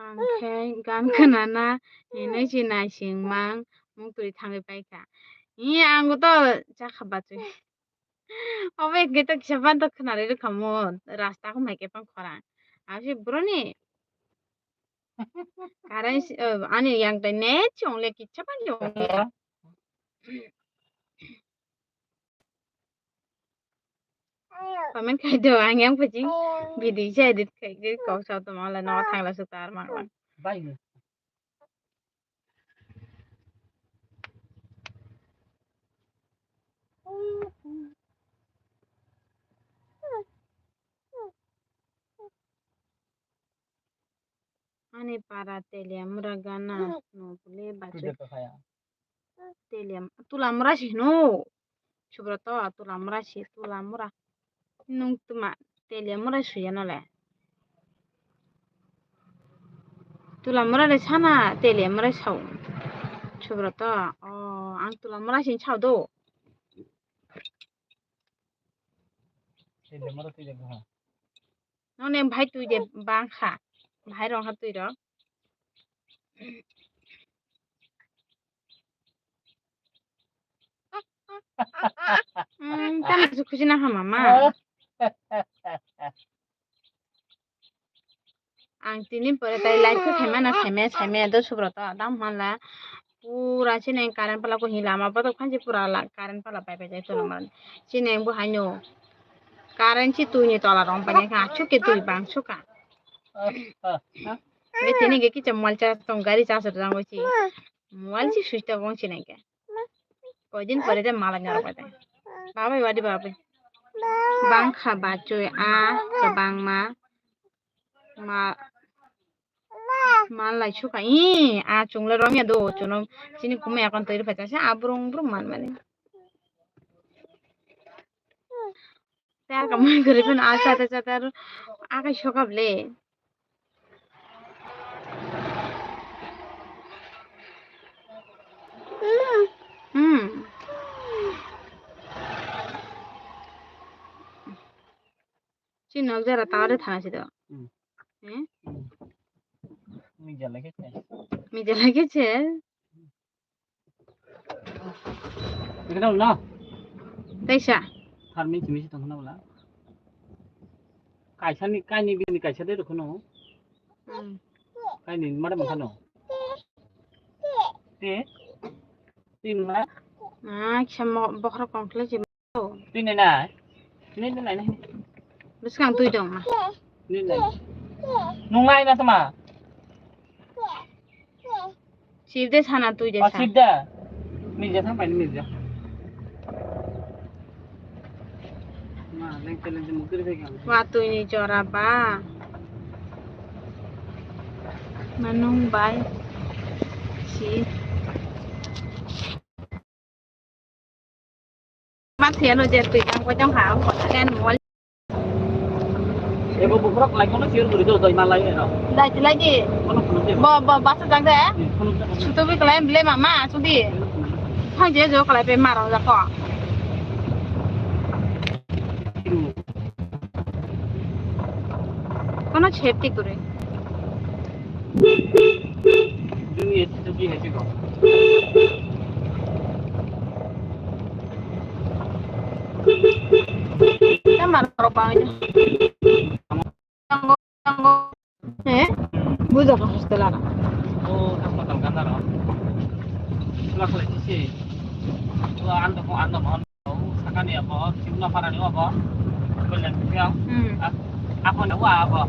Ang khe gan khwnana hinwi si naisingmang muktwi thangwi paikha. Ee, ang to chakha bachwi. Obo ekhe to kisa ban to khwnarwi rwkhamu, rasta khumai khe tong khorang. Abo se boroni current, eh, ani yang tai net chongle kisa ban chongle. Comment khai do, ang yang pajing video se edit khai ke kok sa to mala no thangla su tar mangla. Ani para Teliamura gana no bole bachwi. Teliam, Tulamura si hino. Subroto, Tulamura si, Tulamura. Nung tuma Teliamura suya no le. Tulamura le sana Teliamura sao. Subroto, o, ang Tulamura si sao do. Nong neng bhai twi de bang kha. Bhai rong kha twi rok. Hmm, tamo se khusi na ha mama. Ang tini pore tai light khe khaima na khaima saima do subro to dam manla. Pura chini current pala ko hi lama botok phansi pura la current pala pai pai jai tono man. Chini bo haino current si tui ni tola rom pai kha achuk ke tui bang suka. Be tini ge kicha mobile charge tong gari charge rang chi. Mobile si switch off wng chini ke. Koidin pore de malai na rok bai. Babai wadi babai. Bang kha bachoi a kwbangma. Ma, malai suka i a chungle romya do chuno chini kumui akon twi rwphaikha se a brung brung manmani. Te a kamui kwrwi phano a chata chata aro a kai sokap le. Hmm. Chini nok jora tower thana si do. Hmm. Eh? Hmm. Mija lagi che. Mija lagi che. Ikana na? Taisa. Tharmin simi si tongna bala. Kaisa ni, kaini bini kaisa de rokhono. Hmm. Kaini mare makhano. Te? Tin na? Ah, kisa mo-, bokhorok kongkle si. Twi nai nai. Nai nai nai. Bwskang twi dong ma. Nai nai. Nung nai na tama. Sip de sana twi de. Oh, sa. Sip de. Ni je thang pai ni je. Ma leng te leng te mukir de kan. Wa twi ni jora ba. Manung bai. Si. Ma thia no je twi kang ko jong ha ko len mol. Ebo bukrok lai kono sir guri do doi malai no. Dai ti lai di. Kono kono je. Bo, bo, basa jang de. Kono kono. Sutu bi klai ble mama sudi. Phang je jo klai pe maro ja ko. Kono safety guri. Juni esi jogi hesi go. Kamar koro pa aja. Eh? Bujo ka hostel ana. Oh, tak matal ganda ro. Sula kole sisi. Sula ando ko ando mo. Sakani abo, simna parani abo. Kole sisi. Hmm. Ako na wa abo.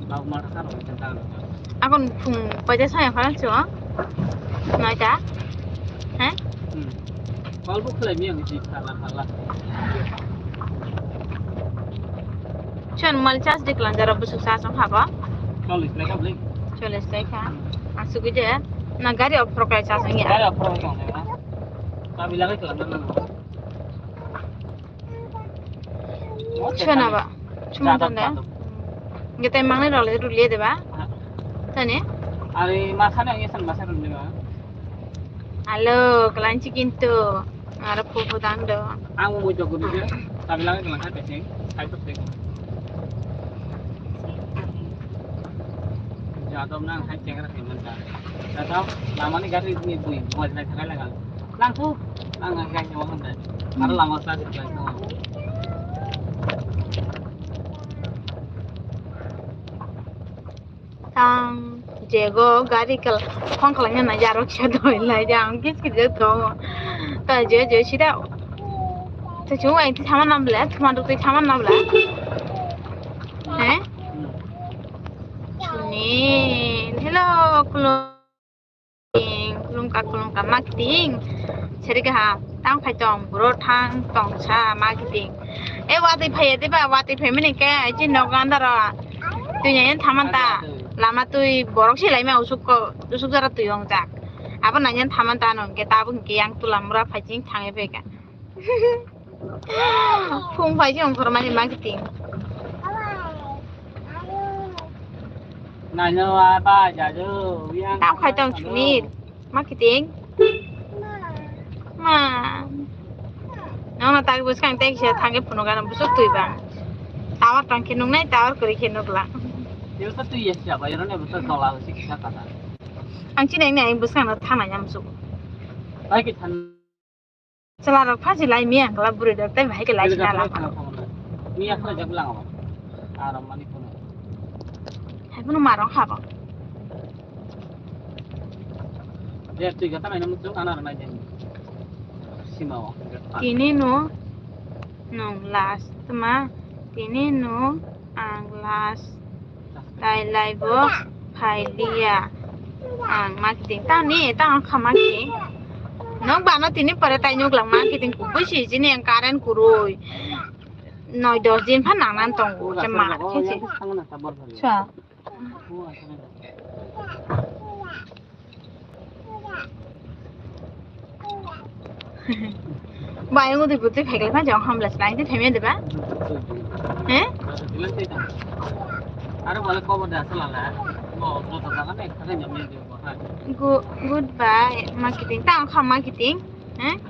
Akon phung paida saya khalang chwng. Noita. He? Hmm. Call bo khlai mi ang ji phala phala. Chon mal charge de klan jara busuk sa song haba. Call is like a blink. Chollish taikha. Asugwi de. Na gari ophro kai chasang ya. Gari ophro kai chasang ya. Kami lagi klan na. Chona ba. Chuma tanda. Gete mangne role rulie de ba. Tane. Are masane ang yesan masa rulie ba. Alo, kelanci kintu. Aro pupu dang do. Ang mo jok guri je. Tabi lang lang hai pesing. Hai pesing. Jadom nang hai chengra hai manja. Jadom lamani gari ni bui bui na thakai lagal. Lang tu. Lang lang gai nyawa handa. Aro lama sa di lang tu. Tang, jego gari kal, phone khlai na nai, aro kisa doi lai, ja, ang kis kis jak tongo. Ta je, je, sida. Ta chung ai ti thama nam bla, thuma duk ti thama nam bla. He? Ni, hello, kulo. Khulumkha, khulumkha, ma kiting. Seri kaha, tang phai tong, bro thang tong sa, ma kiting. E, watwi phai de ba, watwi phai mani ke, ai chi nok ganda ro. Twi nai thaman ta, lama twi borok se lai ma usuk ko, usuk jara twi ong jak. Abo nai thaman ta nong ke, tabuk ke yang tula mura phai ching thang e phai ka. Phung phai se ongkhormani ma kiting. Naino aba jaju yang. Tang khai tong chumit. Ma kiting. Ma. Nong na tagi bwskang tei kisa thangke phunuk ano busuk twi bang. Tower tong khe nuknai, tower kwrwi khe nukla. Tei bwsa twi ya siya ba, yero ne bwsa dola bwsa kisa kata. Ang chini ang ne ang bwskang no thangnai ya musuk. Bai khe than. Chwla rok pha se lai mi ang kla bwrwi rok tei bahai khe lai sina lang. Mi ya khlai jak lang abo. Aram mani kono. Hai kono marok habo. Je twi gata nai nang chuk ana nai den. Sima o. Tini no nong last ma. Tini no ang last. Tai laibo phai liya. Ang ma kiting tani, tang kha ma kiting. Nok bano tini pore tai nuk lang ma kiting kubui si chini ang current kurui. Noi dos din pha nang nan tongo, che ma khe se. Sa. Bai, ang udi butui phaiklai pha jong hamla slai de themia de ba? He? Aro wala kobo da sala la. Mo mo to daga ne khare nyam ne de bo ha. Gu-, goodbye, ma kiting. Tang kha ma kiting. He?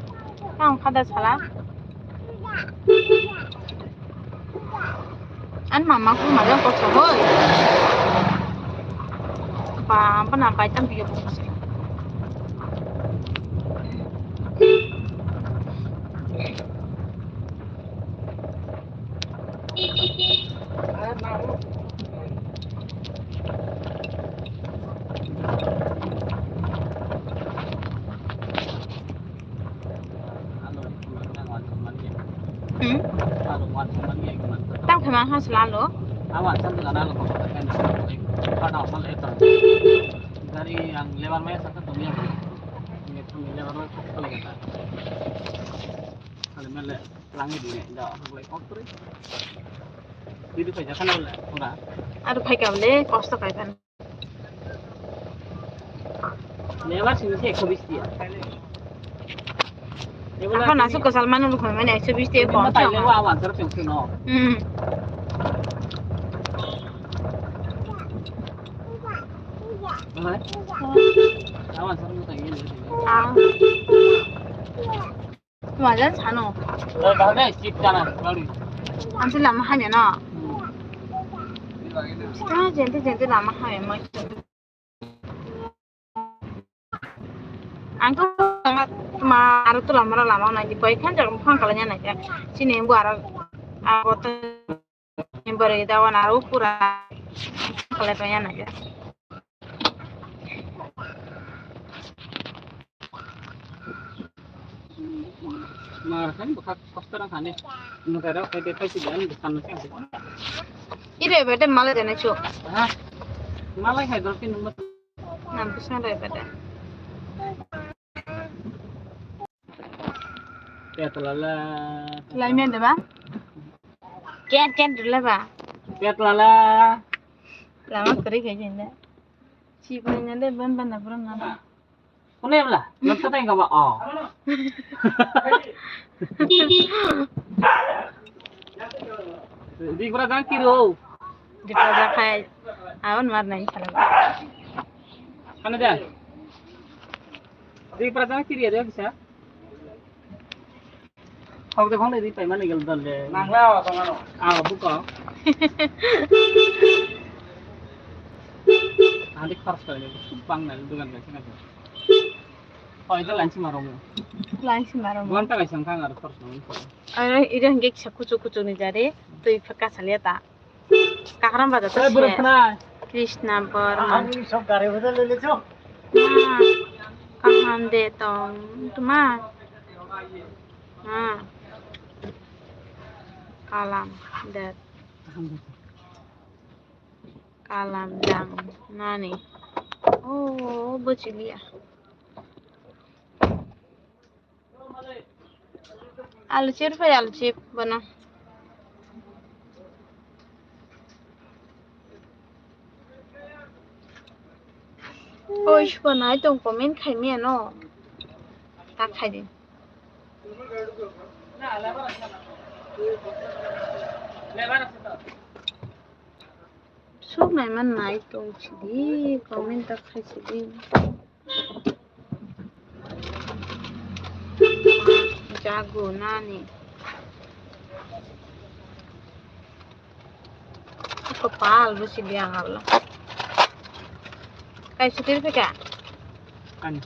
Tang kha da sala. Ani mama ko maja kok sa hoi. Ba, ba na bai tam biyo bung se. Hmm? Tang khe mang ha sila lo. Gari ang lebar maya sakha tongya. Lebar maya sakha tongya. Kali mele langi dine da hok lai kok tri. Bidu khaja khana le pura. Aro phai ka le kosto kai phan. Lebar sini se ekso bish tiya. Lebar ako nasu kosal manu lukho mane ekso bish tiya ko. Lebar tai lewa awan sar chengsu no. Hmm. Hai. Awan sar mo tai le. Ah. Majan sano. Dale, sip jana, sorry. Anti lama hanya na. Ah, jente jente lama hanya ma. Ang to ma aro to lama lama na di koi khan jagong phang kala nyana kya. Sini bu aro aro to ni bari dawan aro pura kala to nyana kya. Mar kan buka kosto rang kane. Nugara kai de kai si dan bukan nasi. Ire bete malai jana chu. Ha? Malai khai dor kin mo. Nam pusna rai bete. Petlala. Lai men de ba? Ken ken dule ba? Petlala. Lama kuri khai jende. Si pai nande ban ban na bro na. Kone bla, noksa tang kaba, oh. Di bra jang kiro. Di bra jang khai, awan mar nai khala. Kana da? Di bra jang kiri ada bisa? Hok de phone di paimani gel dol de. Nangla o tongano. Ah, buko. Andi khorch kore, bang na dugan bai sina. Oi, to lanchi maromo. Lanchi maromo. Gonta bai sangkang ar khorch nang. Aro ida hingke kisa kuchuk kuchuk ni jare, twi pha kasaliya ta. Kakram baja to. Krishna Borma. Ang sok gari bada lele cho. Ma, kaham de tong tuma. Ma. Kalam de. Kalam dang nani. Oh, bachiliya. Alu chip phai alu chip bono. Oi, sukha nai tong comment khai miya no. Ta khai di. Suk nai man nai tong sidi comment ta khai sidi. Jago nani. Kopal bo sidi ang alo. Kai sutir pika. Ani.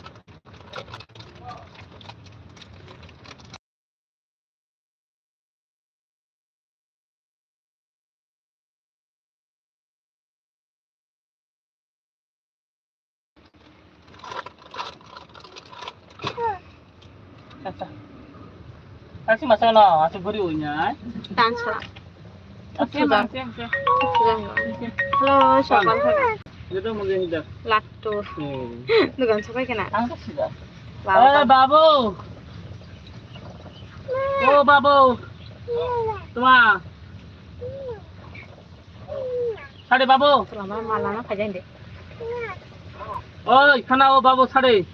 Acha. Acha, masa na, acha, buri unya. Tansa. Acha, acha, acha. Hello, sokal. Ito mo gani da. Latto. Hmm. Dugan sabai kena. Ang ka sida. Babu. Eh, babu. Oh, babu. Tuma. Sade babu. Lama, lama khajan de. Oi, khana o babu sade.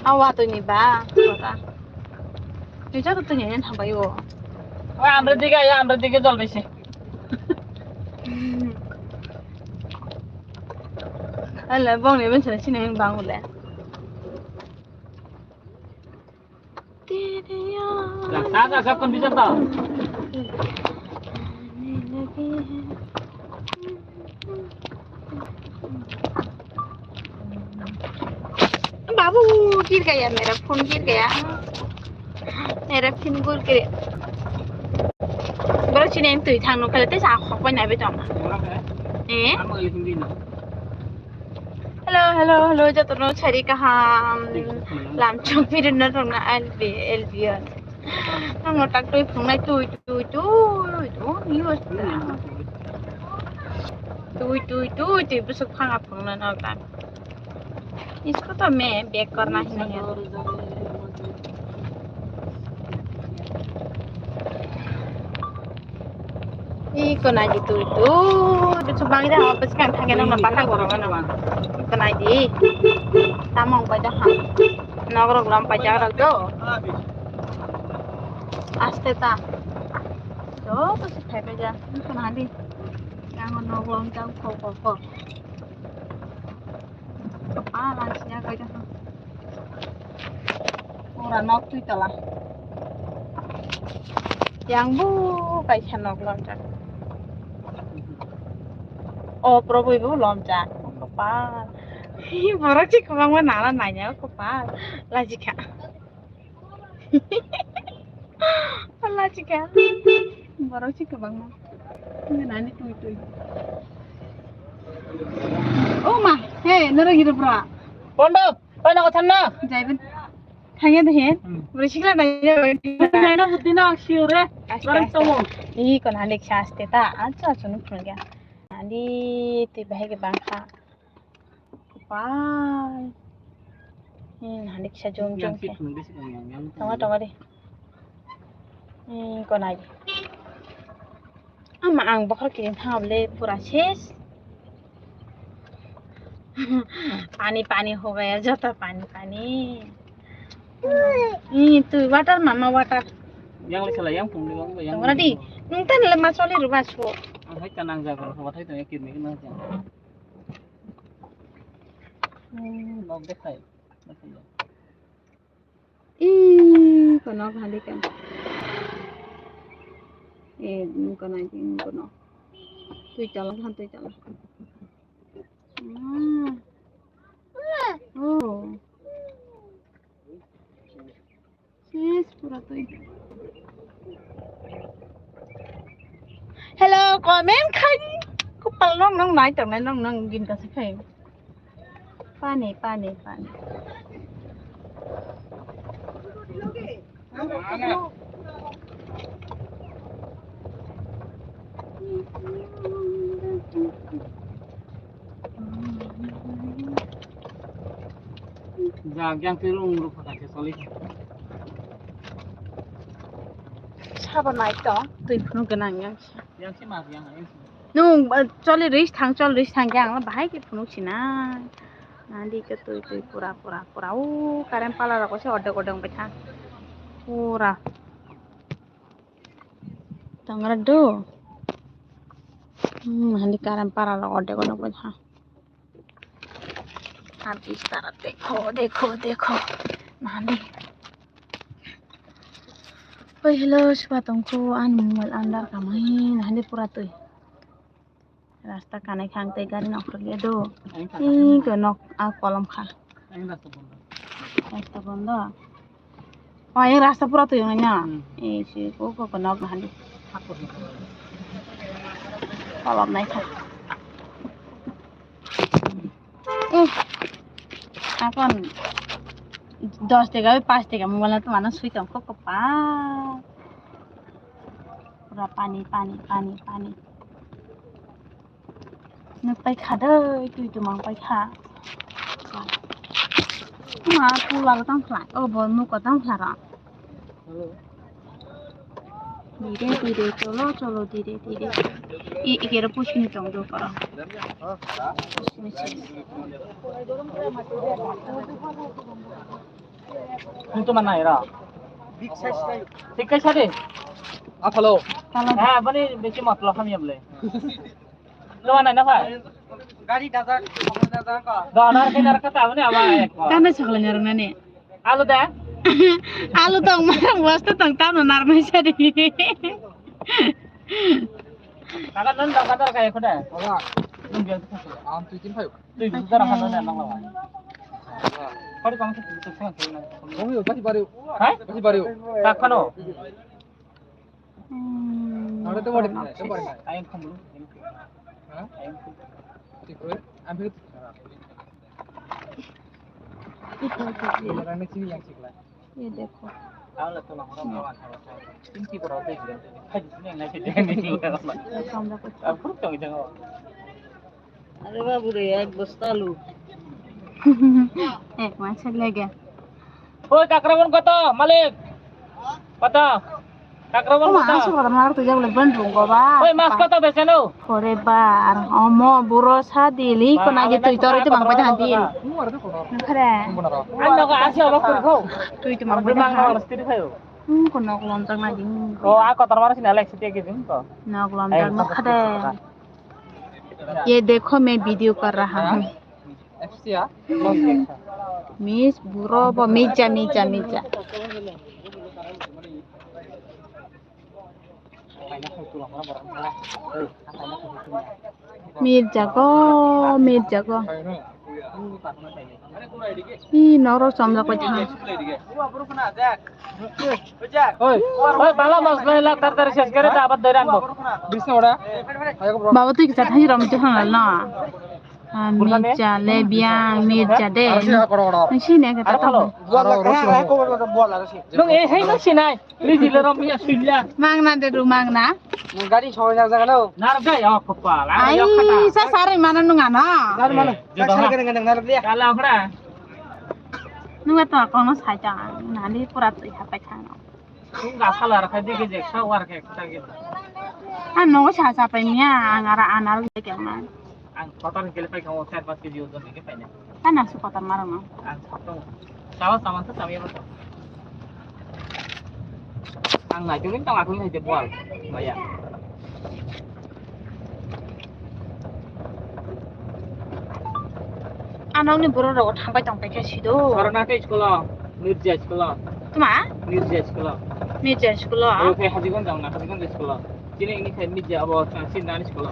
Awa twi ni ba, kota. Twi joto twi ni hambai o. Oi, amra dige, ya, amra dige jol besi. Ala, bong ni ben sene sini bang ule. बाबू, गिर गया मेरा फोन, गिर गया। मेरा फोन गिर गया। Bro, sini yang tui thang nukha, tei sa khok bai nai bai tong. Eh? Hello, hello, hello, jotono sari kaham. Lamchok pirina tongna L B, L B on. Ang tak tui phungnai tui, tui, tui, tui, tui, tui, tui, tui, bwswk phanga phungna nokta. Isko to me bek korna hinai. Iko nai di tui tui, bisu bang ida hapa sekarang thangke nang pathak borok ano. Iko nai di, tamong pai da ha, nok rok lam pai jak rok do, aste ta, do to se thai pai ja, iko nai di, yang nok lam jang kho kho kho. Ah, lanchina koi da. Pura nok twi tola. Yang bu kaisa nok lomjak. O probui bu lomjak. Kopal. Hi, borok si kwbangma nana nanya kopal. Lajikha. Lajikha. Borok si kwbangma. Nani twi twi. O ma, hey, nara gira bra. Pondok, pai na kothan na. Jaiben. Thangya de he. Hmm. Bro sikla na ya. Nai na buddhi na aksi ore. Aste, barang aste. Tongo. Ih, kon handik saste ta. Acha, acha, nuk phun ya. Andi, twi bahai ke bangkha. Bye. Hmm, handik sa jom jom ke. Tongo, tongo de. Hmm, kon ai. Ama ang bokhor kiring thangable pura ses. Pani pani ho gaya, joto pani pani. Ih, tu water mama, water. Yang le sala yang pung ni bang yang. Tongra di. Nung tan le ma choli ruba so. Ang hai kanang jaga ho thai tong ya kirni kanang jaga. Hmm, nok dekhai. Ih, kono handi kan. Eh, kono, kono. Tui chala, tui chala. Hmm. Oh. Sis, pura tui. Hello, comment khai. Kupal nong nong nai tong nai nong nong gin kasi khai. Pani, pani, pani. Ja, yang twi rung rung phakai se choli. Sabo nai to, twi phunu gwnang yang se. Yang se ma yang, yang se. Nung, eh, choli ris thang, choli ris thang yang bahai ke phunu sina. Nandi ke twi twi pura pura pura. O current pala rok se ordek ordek bai thang. Pura. Tangra do. Hmm, handi current pala rok ordek ordek bai thang. Ar bistara dekho, dekho, dekho. Nahandi. Oi, hello, sipa tongkho, ani mobile andar kamai, nahandi pura twi. Rasta kanai khang tei gari nokhrok ya do. Ih, ko nok a kolom kha. Rasta bondo. Rasta bondo. Wah, yang rasta pura twi yang na. Hmm. Eh, si ko ko ko nok nahandi. Kolom nai kha. Eh, akon dos tega bai pas tega mobile na tongmano swi tongkho kwpal. Pura pani, pani, pani, pani. Nuk pai kha dei, twi twmang pai kha. Ma pula tong khlai, o bo nuko tong khlai ro. Hello. Dire, dire, cholo, cholo, dire, dire. I, ikero pushni tong do koro. Pushni se. Nung to mana era? Thik kaisa de. Aphalo. Tala. Ha, bani besi matlo hamya bole. Lo mana na bhai? Gari dajak, dajak. Donar ke nar kata bani awa ek. Tana chakla nyar nani. Alu da? Alu tong marang bosta tong tamo narmai sari. Kaga nan da kadar kaya kuda. Baba, nung biang tu. Am tu jin phayo. Tu jin kadar kan nan nang lawa. Pari kang tu tu tu tu. Kami pasi baru. Hai? Pasi baru. Tak kano. Hmm. Ada tu baru. Ayam kambul. Hah? Ayam kambul. Tik koi. Ambil. Tik koi, tik koi. Orang ni sini yang sikla. Ye dekho. Are babu re, ek bosta alu. Ek mas lege. Oi, kakrabon koto, malik? Koto? Kakrabon koto? Mas koto mar tu jabole bandung go ba. Oi, mas koto beseno? Kore bar, omo buro sa dili, kona je tui tor itu bang pai than dil. Khare. Ang nogo asi obo kurkho. Tui tu mang pai than. Hmm, ko nok lom tak na ding. O, a kotor maro sini Alex te ke ding ko. Nok lom tak na khade. Ye dekho, main video kar raha hu. Miss, buro bo mija, mija, mija. Mirjago, mirjago. Ih, norok chomjak pai thang. Oi, oi, bala mas lai la tar tar ses kare ta abar doi rang bo. Bisna ora. Baba twi kisa thani rom tu hang na. Ah, mirja le biang, mirja de. Nung si ne kata. Nung e hei nung sinai. Rijile rom ya suilya. Mangna de ru mangna. Gari soi jak jak no. Nar ga ya kopal. Ai, sa sari mana nung ano. Gari mana? Sari kene kene nar dia. Kala okra. Nung ato kono sai ta. Nani pura tui hapai khano. Nung ga sala rakha dige je sa war khe kata ge. Ano sa sa pai mia ang ara anar ge kya ma. Ang kotor hingke le paikha o, char panch kg ojon hingke paina. Tei nang se kotor ma rwngno? Ang sakno. Sawa saman se samya bata. Ang nai tongin tong akung hai je bual. Maya. Ano ni boro rogo thampai tong paikha sido. Sorona ke school o, Mirja school o. Tuma? Mirja school o. Mirja school o. Oke, Hajigon jang na, Hajigon school o. Chini ini khai media abo chang sin rani school.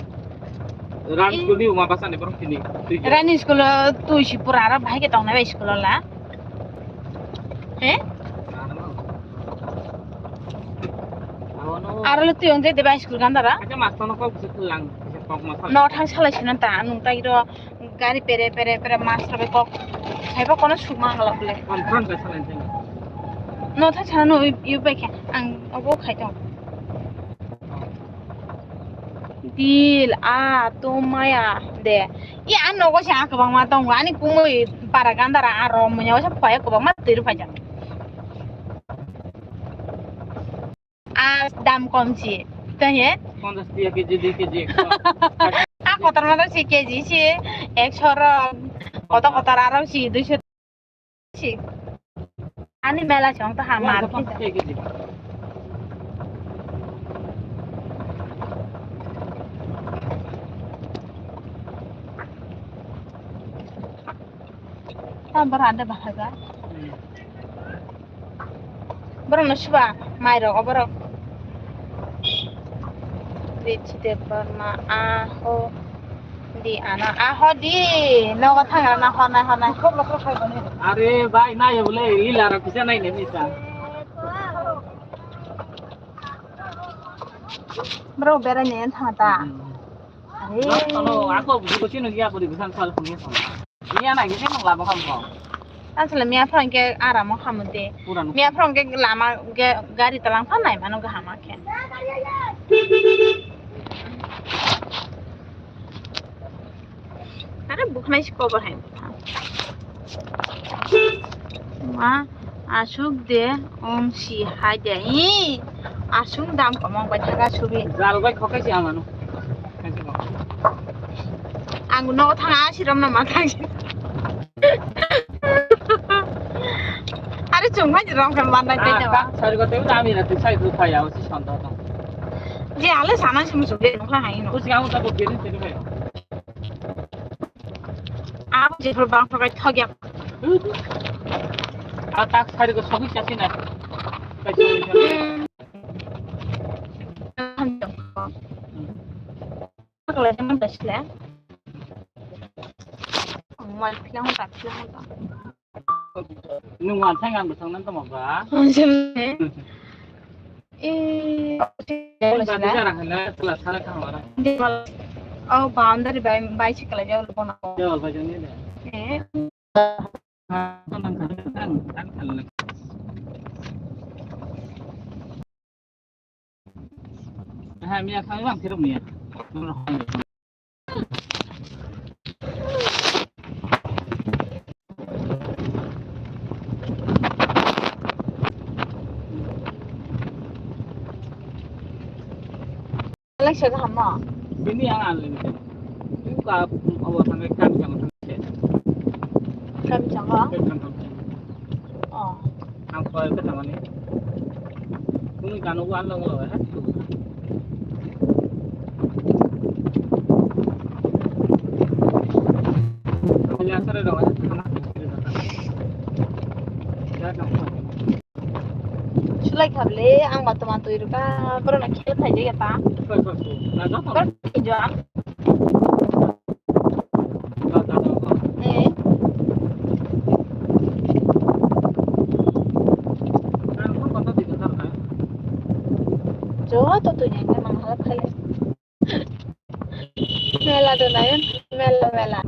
Rani school ni uma basa ni borok chini. Rani school tu si pura ara bhai ke tong na school la. He? Aro le tu yong de ba school gandara. Acha mas kono kok se lang, kok mas. No thang salai sinan ta nung tai ro. Gari pere pere pere mas sabai kok saiba kono sukma ang lok le. Confront ka salan jeng. No tha sana no yu bai khe ang obo khai tong. Dil a to maya de. I a nogo se a kwbangma tongo ani kumui para gandara a rom munya se phaya kwbangma twi rw phaijak. A dam kom si. Tei he? Ponchash tiya keji, dui keji, ekso. A kotor ma si keji si ekso rok. Kotor kotor aro si duiso si. Ani mela chong ta ha mar. Ponchash tiya keji. Tam bar ande bahai ba. Hmm. Borok no suba mai rok oborok. Richi Debbarma a ho di ana a ho di nogo thang na honai honai. Are bai nai bole lila rok kisa nai ne misa. Borok berai ne thang ta. Hmm. Are. Nok tono ako buji ko chino ya bori busan sal phone ya. Miya nai khe nang lama khamkha. Asle miya phang ke aramo khamu de. Pura nuk. Miya phang ke lama ge gari talang phan nai mano gahama khe. Are bukhnai si kobo hai. Ma. Aswk de wng si hai de. Ih, aswk dam kwmwng bai thaka subi. Jal bai khokai si amano. Ang nogo thang a sirom no ma thang. Are chwng bai rom khe man nai tei. Ah, de ba. Sari ko tei ami na tei sai du phai ya usi son do. Je ale sana sum su de no kha hai no. Usi ang ta ko birin tei phai. Abo jephru bang thokai thok ya. A tak sari ko sogwi chasi na. Hmm. Kalai man da sila. Mal philang ta philang ta. Nung wan thang ang bwsang nang tamo ba? Ang sini. Eh, ba di jara hana tla sara kha wara. Oh, boundary bai bicycle jawal bona. Jawal bai jani le. Eh. Ha, miya kami bang kirung miya. Kaisa kaham no? Bini ang unlimited. Buka abo thangwi kami jang thangwi se. Kami jang ha? Kami jang thangwi se. Oh. Ang koi ka thangmani. Kung kanu wan long lo ha. Sulai kha le, ang ba tuma twi rwkha, borok no khel phai jaya ta. Borok enjoy. Eh. Joto twi nang mang halap khai. Mela do nayo, mela, mela.